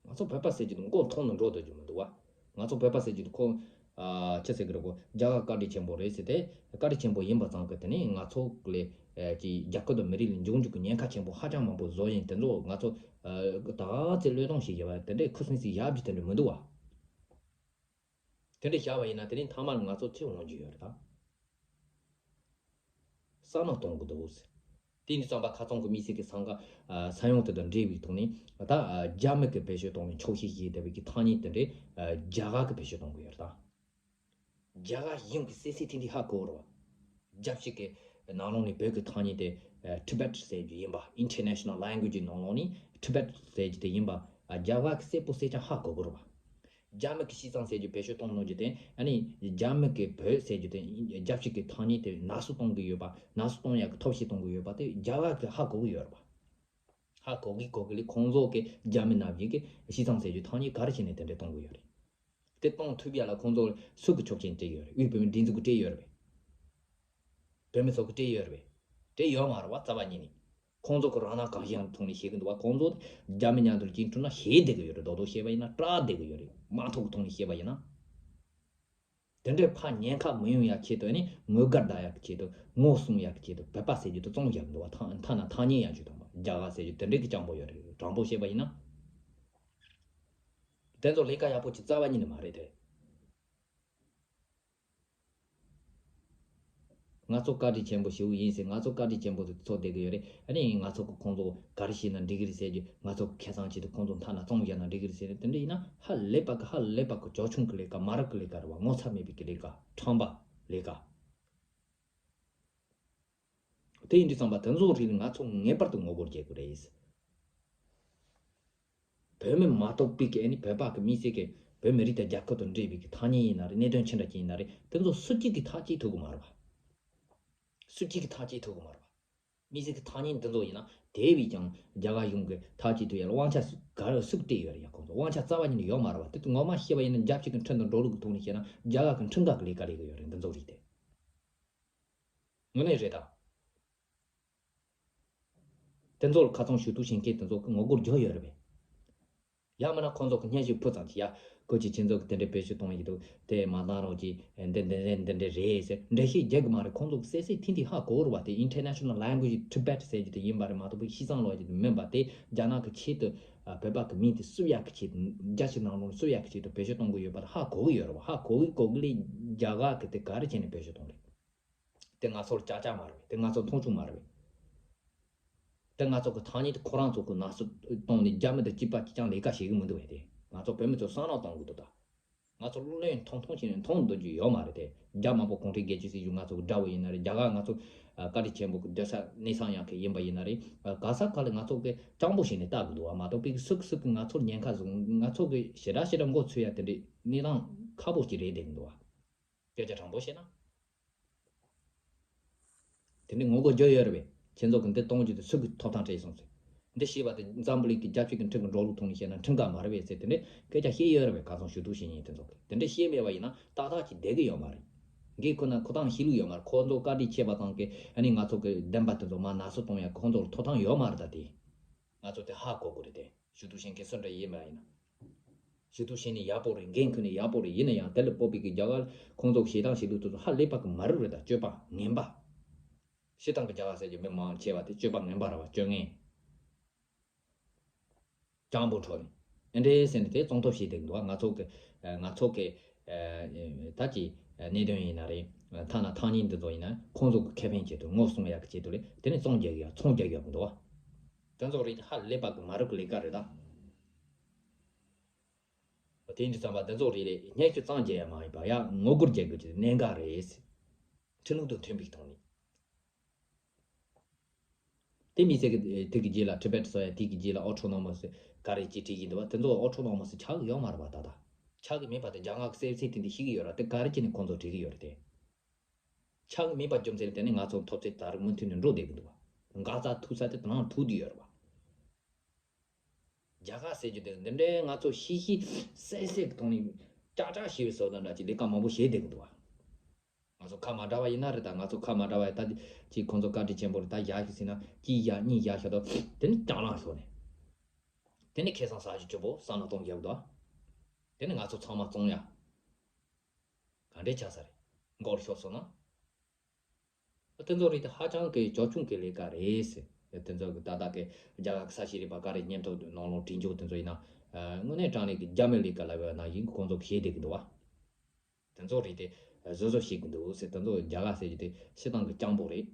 ང་ཚོ་བོད་པ་ཟེར་རྒྱུ་དེ་མགོ་ཐོག་ནས་འགྲོ་སྡོད་རྒྱུ་མི་འདུག་བ། ང་ཚོ་བོད་པ་ཟེར་རྒྱུ་དེ་ཁོ། ཨ་ཅི་ཟེར་གི་རེད་གོ། རྒྱ་གར་བཀའ་དྲིན་ཆེན་པོ་རེད་ཟེར་ཏེ། བཀའ་དྲིན་ཆེན་པོ་ཡིན་པ་ཙམ་གི་དེ་ནས་ང་ཚོ་ལས་ཀྱི་རྒྱལ་ཁབ་དང་མི་རིགས་ལ་འབྱུང་འགྱུར་གྱི་ཉེན་ཁ་ཆེན་པོ་ཧ་ཅང་མང་པོ་བཟོ་བཞིན་དེ་ཚོ་ང་ཚོ་ད་ཚེ་བློས་གཏོང་བྱེད་བཞིན་པ་དེ་འདྲའི་ཁུ་སིམ་སིམ་ཡབ་ཀྱི་དེ་འདྲ་མི་འདུག་བ། དེ་འདྲ་བཞག་པ་ཡིན་ན་དེ་རིང་མཐའ་མ་ལ་ང་ཚོ་ཚེ་འོང་རྒྱུ་ཡོད་རེད་ད། བསམ་བློ་གཏོང་དགོས་འདུག་ཟེར། དེ་ནི་རྩམ་པ་ཁ་ཚང་གི་མི་སེར་གྱི་སང་ག་ས་ཡོམ་དེ་དང་འབྲེལ་བའི་ཐོག་ནས་ད་རྒྱ་མི་གི་བེད་སྤྱོད་གཏོང་ནས་འཁྱོག་བཤད་བྱས་བསྡད་པའི་གི་ཐ་སྙད་དེ་འདྲས་རྒྱ་གར་གི་བེད་སྤྱོད་གཏོང་གི་ཡོད་རེད་ད། རྒྱ་གར་གཞུང་གི་སེ་སེ་ཐིང་ཐིང་ཧ་གོ་རེད་བ། རྒྱབ་ཕྱི་གི་ནང་ལོགས་ནས་བོད་ཀྱི་ཐ་སྙད་དེ་Tibet་ཟེར་རྒྱུ་ཡིན་པ། International Language་ནང་ལོགས་ནས་Tibet་ཟེར་རྒྱུ་དེ་ཡིན་པ་རྒྱ་གར་གྱི་གསལ་པོ་གསལ་རྐྱང་ཧ་གོ་གི་རེད་བ། རྒྱ་མི་གི་ཤི་ཙང་ཟེར་རྒྱུ་བེད་སྤྱོད་གཏོང་གནང་རྒྱུ་དེ་ཨ་ནི་རྒྱ་མི་གི་བོད་ཟེར་རྒྱུ་དེ་རྒྱབ་ཕྱི་གི་ཐ་སྙད་དེ་ནག་སུ་གཏོང་གི་ཡོད་པ། ནག་སུ་གཏོང་ཡག་གི་ཐབས་ཤེས་གཏོང་གི་ཡོད་པ་དེ་རྒྱ་གར་གྱི་ཧ་གོ་གི་ཡོད་རེད་བ། ཧ་གོ་གི་གོ་གི་ལས་ཁོང་ཚོ་གི་རྒྱ་མི་ནང་བཞིན་གི་ཤི་ཙང་ཟེར་རྒྱུ་ཐ་སྙད་ག་རེ་བྱས་ནས་དེ་འདྲ་གཏོང་གི་ཡོད་རེད། དེ་གཏོང་ཐུབ་ཡ་ལ་ཁོང་ཚོ་སུ་གི་ཆོག་མཆན་སྤྲད་ཡོད་རེད། དབུས་བོད་མིའི་སྒྲིག་འཛུགས་ཀྱི་སྤྲད་ཡོད་རེད་པས། བོད་མི་ཚོ་གི་སྤྲད་ཡོད་རེད་པས། སྤྲད་ཡོད་མ་རེད་བ། རྩ་བ་ཉིད་ནས་ཁོང་ཚོ་གི་རང་སྣང་གང་ཤེས་ཐོག་ནས་བཤད་གི་འདུག་བ། ཁོང་ཚོ་རྒྱ་མི་མཉམ་དུ་ཅིག་འཁྲུལ་ན་ཤེས་བསྡད་གི་ཡོད་རེད། རྡོག་རྡོག་བཤད་པ་ཡིན་ན་སྐྲག་བསྡད་གི་ཡོད་རེད། དམག་ཐོག་གི་ཐོག་ནས་བཤད་པ་ཡིན་ན། དེ་འདྲའི་ཕར་ཉེན་ཁ་མི་ཡོང་ཡག་ཆེད་དུ་ནི་ངོ་དགར་བསྡད་ཡག་གི་ཆེད་དུ་ངོ་སྲུང་ཡག་གི་ཆེད་དུ་བོད་པ་ཟེར་རྒྱུ་དེ་བཙོང་བཞག་གི་འདུག་བ། ཐ་ཐ་ན་ཐ་སྙད་ཡང་བརྗོད་དང་བ། རྒྱ་གར་ཟེར་རྒྱུ་དེ་འདྲའི་གི་སྤྱང་པོ་ཡོད་རེད། དྲང་པོ་བཤད་པ་ཡིན་ན། དེ་ཚོ་ལས་ཀ་ཡག་པོ་ཅིག་རྩ་བ་ཉིད་ནས་མ་རེད་དེ། ང་ཚོ་བཀའ་དྲིན་ཆེན་པོ་ཞེ་པོ་ཡིན་ཟེར། ང་ཚོ་བཀའ་དྲིན་ཆེན་པོ་དེ་ཚོ་བསྡད་གི་ཡོད་རེད། ཨ་ནི་ང་ཚོ་གི་ཁོང་ཚོ་ག་རེ་བྱས་ན་འགྲིག་གི་རེད་ཟེར་རྒྱུ། ང་ཚོ་གི་ཁེ་བཟང་ཆེད་དུ་ཁོང་ཚོ་མཐའ་ན་བཙོང་བཞག་ན་འགྲིག་གི་རེད་ཟེར་ནས་དེ་འདྲ་ཡིན་ན་ཧ་ལས་པ་གི་ཧ་ལས་པ་གི་ཇོ་ཆུང་གི་ལས་ཀ། མ་རབས་གི་ལས་ཀ་རེད་བ། ངོ་ཚ་མེད་པའི་གི་ལས་ཀ། ཁྲམ་པ་ལས་ཀ། དེ་ཡིན་དུས་ཙམ་པ་དེ་ཚོ་རིགས་ང་ཚོ་ངེས་པར་དུ་ངོ་རྒོལ་བྱེད་དགོས་རེད། བོད་མི་མ་གཏོགས་པའི་གི་ཨ་ནི་བོད་པ་གི་མི་སེར་གི་བོད་མི་རིགས་དང་རྒྱལ་ཁབ་དང་འབྲེལ་བའི་གི་ཐ་སྙད་ཡིན་ན་རེད། གནད་དོན་ཆི་འདྲ་ཅིག་ཡིན་ན་རེད། དེ་ཚོ་སུ་གཅིག་གིས་ཐག་བཅད་ཐུབ་གི་མ་རེད་བ། སུ་གཅིག་གིས་ཐག་བཅད་ཐུབ་གི་མ་རེད་བ། མི་སེར་གི་ཐ་སྙད་འདི་ཚོ་ཡིན་ན་དེ་བས་ཀྱང་རྒྱ་གར་གཞུང་གི་ཐག་བཅད་ཐུབ་ཡ་ལ་དབང་ཆ་སུ་ག་རེ་སུ་གིས་སྤྲད་ཡོད་རེད་ཡ། ཁོང་ཚོ་དབང་ཆ་རྩ་བ་ཉིད་ནས་ཡོད་མ་རེད་བ། དེ་ངོ་མ་བཤད་པ་ཡིན་ན་རྒྱལ་སྤྱི་གི་ཁྲིམས་དང་འགྲོ་ལུགས་ཀྱི་ཐོག་ནས་བཤད་ན་རྒྱ་གར་གི་ཁྲིམས་འགལ་གི་ལས་ཀ་ལས་གི་ཡོད་རེད། འདི་ཚོ་རིགས་དེ། དངོས་གནས་རེད་ད། དེ་ཚོ་ལ་ཁ་ཚང་ཞུ་གཏུག་བྱེད་མཁན་དེ་ཚོ་གི་ངོ་རྒོལ་རྒྱག་ཡོད་རེད་པས། ཡང་མིན་ན་ཁོང་ཚོ་གི་སྙན་ཞུ་ཕུལ་ཙམ་གྱིས་ཡ། ཁོ་ཅིག་ཁྱེད་ཚོ་གི་དེ་འདྲའི་བེད་སྤྱོད་གཏོང་གི་འདུག་དེ་མ་གཏང་རོགས་གྱིས། འདི་འདི་འདི་འདི་འདྲ་རེད་ཟེར་འགྲེལ་བཤད་རྒྱག་གི་མ་རེད། ཁོང་ཚོ་གི་གསལ་གསལ་ཐིང་ཐིང་ཧ་གོ་རུ་བ་དེ། International Language Tibet ཟེར་རྒྱུ་དེ་ཡིན་པ་རེད་མ་གཏོགས་པའི་ཤི་ཙང་ལོ་རྒྱུ་དེ་མིན་པ། དེ་རྒྱ་ནག་གི་ཆེད་དུ་བོད་པ་གི་མིང་དེ་བསུབ་ཡག་གི་ཆེད་དུ། རྒྱ་ཆེ་ནང་ལོགས་བསུབ་ཡག་གི་ཆེད་དུ་བེད་སྤྱོད་གཏོང་གི་ཡོད་པ་དེ་ཧ་གོ་གི་ཡོད་རེད་བ། ཧ་གོ་གི་གོ་གི་ལས་རྒྱ་གར་གི་དེ་ག་རེ་བྱས་ནས་བེད་སྤྱོད་གཏོང་རེད། དེ་ང་ཚོར་ཅག་ཅག་མ་རེད། དེ་ང་ཚོར་མཐོང་ཆུང་མ་རེད། དེ་ང་ཚོ་གི་ཐག་ཉེ་དེ་ཁོ་རང་ཚོ་གི་ན་ཟུག་བཏང་ནས་རྒྱ་མི་དང་གཅིག་པ་གཅིག་རྐྱང་ལས་ཀ་བྱེད་གི་མི་འདུག་བས། དེ་ང་ཚོ་བོད་མི་ཚོ་བསམ་བློ་གཏོང་དགོས་འདུག་ད་ང་ཚོ་བློ་ལས་མཐོང་མཐོང་བྱས་ནས་མཐོང་འདོད་རྒྱུ་ཡོད་མ་རེད། དེ་རྒྱ་མང་པོ་གུང་ཁྲན་སྒེར་གཅོད་བྱེད་རྒྱུ་ང་ཚོ་གི་དགྲ་བོ་ཡིན་ན་རེད། རྒྱ་གར་ང་ཚོ་ཨ་བཀའ་དྲིན་ཆེན་པོ་གི་སྡོད་ས་གནས་ས་ཡང་གི་ཡིན་པ་ཡིན་ན་རེད། ཨ་ག་ས་ག་ལ་ང་ཚོ་གི་སྤྱང་པོ་བྱས་ནས་ལྟ་དགོས་འདུག་བ། མ་གཏོགས་པའི་སུ་གི་སུ་གི་ང་ཚོར་ཉེན་ཁ་བཟུང་། ང་ཚོ་གི་ཞེ་དྲག་ཞེ་དྲག་མགོ་ཚོས་ཡ་དེ་འདྲའི་གནས་སྟངས་ཁག་པོ་ཅིག་རེད་བསྡད་གི་འདུག་བ། སྐད་ཆ་དྲང་པོ་བཤད་ན། དེ་འདྲའི་ངོ་རྒོལ་རྒྱག་ཡོད་རེད་པས། ཁྱེད་ཚོ་གི་འདི་གཏོང་རྒྱུ་དེ་སུ་གི་ཐོབ་ཐང་སྤྲད་སོང་ཟེར། འདི་ཞེས་པ་དེ་འཛམ་བུ་གླིང་གི་རྒྱལ་སྤྱི་གི་ཁྲིམས་ཀྱི་འགྲོ་ལུགས་ཐོག་ནས་བཤད་ན་འཁྲུག་ག་མ་རེད་པས་ཟེར། དེ་འདྲའི་སྐད་ཆ་བཤད་ཡོད་རེད་པས། ཁ་སང་ཞུ་གཏུག་བྱེད་མཁན་དེ་ཚོ་གིས། དེ་འདྲའི་བཤད་མེད་པ་ཡིན་ན་ཏག་ཏག་ཅིག་བསྡད་གི་ཡོད་མ་རེད། འགན་ཁོ་ན་ཁོ་ཐང་ཤེས་ལུགས་ཡོད་མ་རེད། ཁོ་ཚོ་བཀའ་དྲིན་ཆེ་བ་ཙམ་གྱིས་ཨ་ནི་ང་ཚོ་གི་བདེན་པ་དེ་ཚོ་མར་ནག་སུ་གཏོང་ཡ་ཁོ་ཚོར་ཐོབ་ཐང་ཡོད་མ་རེད། ད་དེ་ང་ཚོ་དེ་ཧ་གོ་དགོས་རེད་དེ། ཞུ་གཏུག་བྱེད་མཁན་སུ་འདྲ་ཡིན་མ་ཡིན་ན། ཞུ་གཏུག་བྱས་ནས་ཡག་པོ་རེད། འགན་ཁུར་ནས་ཡག་པོ་རེད། ཡིན་ན་ཡང་དེ་ལ་སྤོབས་པའི་གི་རྒྱ་གར་ཁོང་ཚོ་གི་བྱེད་སྟངས་བྱེད་ལུགས་དེ་ཚོ་ཧ་ལས་པ་གི་མ་རུ་རེད། ད་སྤྱོད་པ་ངན་པ། སྤྱིར་བཏང་གི་རྒྱ་གར་ཟེར་གྱི་མི་མང་ཆེ་བ་དེ་སྤྱོད་པ་ངན་པ་རེད་བ། སྤྱོད་ངན། སྤྱང་པོ་འཕྲོ་ནས་ཨེ་འདྲས་ཟེར་ནས་དེ་བཙོང་ཐབས་བྱེད་བསྡད་འདུག་ང་ཚོ་གི་ང་ཚོ་གི་ད་ཀྱི་གནད་དོན་ཡིན་ན་རེད། ཐ་ན་ཐང་ཉིན་འདི་ཚོ་ཡིན་ན་ཁོང་ཚོ་གི་ཁེ་ཕན་ཆེད་དུ་ངོ་སྲུང་ཡག་གི་ཆེད་དུ་རེད། དེ་ནས་བཙོང་རྒྱག་ཡག་ཚོང་རྒྱག་ཡག་གི་འདུག་བ། དེ་ཚོ་རེད། ཧ་ལས་པ་གི་མ་རུ་གི་ལས་ཀ་རེད་ད། དེ་འདྲ་བསམ་པ་འདི་ཚོ་རེད་རེད། སྙན་ཞུ་གཙང་རྒྱག་ཡ་མ་ཡིན་པ་ཡ་ངོ་རྒོལ་རྒྱག་དགོས་ཀྱི་གནད་འགག་རེད། ཁྲིམས་ལུགས་དང་མཐུན་པའི་ཐོག་ནས། དེ་མི་ཚད་ཀྱི་དེ་གི་རྗེས་ལ་ཊི་བེ་ཊི་ཟེར་ཡ་དེ་གི་རྗེས་ལ་ཨོ་ཊོ་ནོ་མོ་སི་ག་རེ་ཅིག་བྲིས་ཀྱི་འདུག་བ། དེ་ཚོ་ཨོ་ཊོ་ནོ་མོ་སི་ཆགས་ཀྱི་ཡོད་མ་རེད་བ། ད་ལྟ་ཆགས་ཀྱི་མེད་པ་དེ་རྒྱ་ནག་གི་གསལ་ཚིག་དེ་འདི་ཤེས་ཀྱི་ཡོད་ར། དེ་ག་རེ་བྱས་ནས་ཁོང་ཚོ་བྲིས་ཀྱི་ཡོད་རེད་དེ། ཆགས་ཀྱི་མེད་པ་རྒྱུ་མཚན་དེ་ནི་ང་ཚོ་འཐབ་རྩོད་ད་རུང་མུ་མཐུད་ནས་འགྲོ་བསྡད་ཀྱི་འདུག་བ། འགག་རྩ་ཐུག་ས་དེ་ད་ནང་ཐུག་བསྡད་ཡོད་རེད་བ། རྒྱ་གར་ཟེར་རྒྱུ་དེ་འདི་འདྲའི་ང་ཚོ་ཤེས་ཤེས་གསལ་གསལ་གྱི་ཐོག་ནས་ཀྱག་ཀྱག་བྱས་པའི་བཟོ་ལྟ་འདྲ་ཅིག་ལས་ཀ་མང་པོ་བྱས་བསྡད་ཀྱི་འདུག་བ། ང་ཚོ་ཁ་མ་བྲལ་བ་ཡིན་ན་རེད། ད་ང་ཚོ་ཁ་མ་བྲལ་བ་ཡིན་ད་ཅིག་ཁོང་ཚོ་བཀའ་དྲིན་ཆེན་པོ་རེད། ད་བཞག་ཤིག་ཟེར་ན་གཅིག་བཞག་གཉིས་བཞག་ཤོག་དང་དེ་ནི་རྐྱང་ལངས་ཤོག་ནས། དེ་ནི་ཁ་སང་ཟ་རྒྱུ་སྐྱོ་པོ་བསམ་བློ་གཏོང་རྒྱབ་འདུག་བ། དེ་ནི་ང་ཚོ་ཚང་མ་བཙོང་ཡ། ག་འདྲས་ཆགས་ས་རེད། མགོར་ཤོར་སོང་ན། དེ་ཚོ་རིགས་དེ་ཧ་ཅང་གི་ཅོལ་ཆུང་གི་ལས་ཀ་རེད་ཟེར། དེ་ཚོ་གི་ད་ལྟ་གི་རྒྱ་གར་གི་ས་ཞིང་རིག་པ་ག་རེ་སྙན་ཐོ་ནང་ལོགས་བྲིས་འཇོག་དེ་ཚོ་ཡིན་ན། དངོས་གནས་དྲང་གནས་ཀྱི་རྒྱ་མི་ལས་ཀ་ལབ་ཡོད་ན་ཡིན་ཁོང་ཚོ་གི་བྱེད་བསྡད་ཀྱི་འདུག་བ། དེ་ཚོ་རིགས་དེ་བཟོ་བཟོ་བྱེད་ཀྱི་འདུག་ཟེར། དེ་ཚོ་རྒྱ་གར་ཟེར་རྒྱུ་དེ་སྤྱིར་བཏང་གི་སྤྱང་པོ་རེད།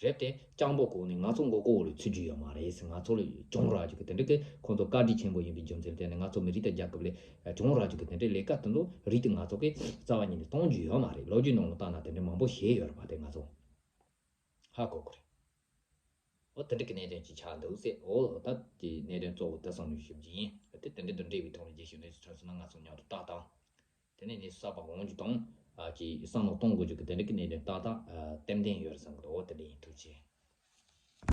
རེད་དེ་སྤྱང་པོ་གོ་ནས་ང་ཚོ་མགོ་སྐོར་ལ་ཚུད་རྒྱུ་ཡོད་མ་རེད་ཟེར། ང་ཚོ་ལ་གྱོང་རག་རྒྱུ་གི་དེ་འདྲ་གི་ཁོང་ཚོ་བཀའ་དྲིན་ཆེན་པོ་ཡིན་པའི་རྒྱུ་མཚན་ལ་བརྟེན་ནས་ང་ཚོ་མི་རིགས་དང་རྒྱལ་ཁབ་ལ་གྱོང་རག་རྒྱུ་གི་དེ་འདྲའི་ལས་ཀ་དེ་ཚོ་རིགས་དེ་ང་ཚོ་གི་རྩ་བ་ཉིད་ནས་གཏོང་རྒྱུ་ཡོད་མ་རེད། ལོ་རྒྱུས་ནང་ལ་བལྟས་ན་དེ་འདྲ་མང་པོ་བྱས་ཡོད་རེད་པ། དེ་ང་ཚོ་ཧ་གོ་དགོས་རེད། འོ་དེ་འདྲ་གི་གནད་དོན་ཅིག་ཆགས་འདུག་ཟེར། འོ་ད་དེ་གནད་དོན་གཙོ་བོ་དེ་བསམ་བློ་ཞིབ་ཀྱི་ཡིན། དེ་དེ་འདྲ་དང་འབྲེལ་བའི་ཐོག་ནས་རྒྱས་ཤིག་གནས་ཚུལ་ཐོན་སོང་ན་ང་ཚོ་མཉམ་དུ་ལྟ་དང་། དེ་ནས་གནས་ཚུལ་གསར་པ་འོང་རྒྱུ་དང་། ཨ་ཅིག་བསམ་བློ་གཏོང་དགོས་རྒྱུ་གི་དེ་འདྲ་གི་གནད་དོན་ཏག་ཏག་ཨ་ཏན་ཏན་ཡོད་རེད་བསམ་གི་འདུག་འོ་དེ་འདྲ་ཡིན། ཐུགས་རྗེ་ཆེ།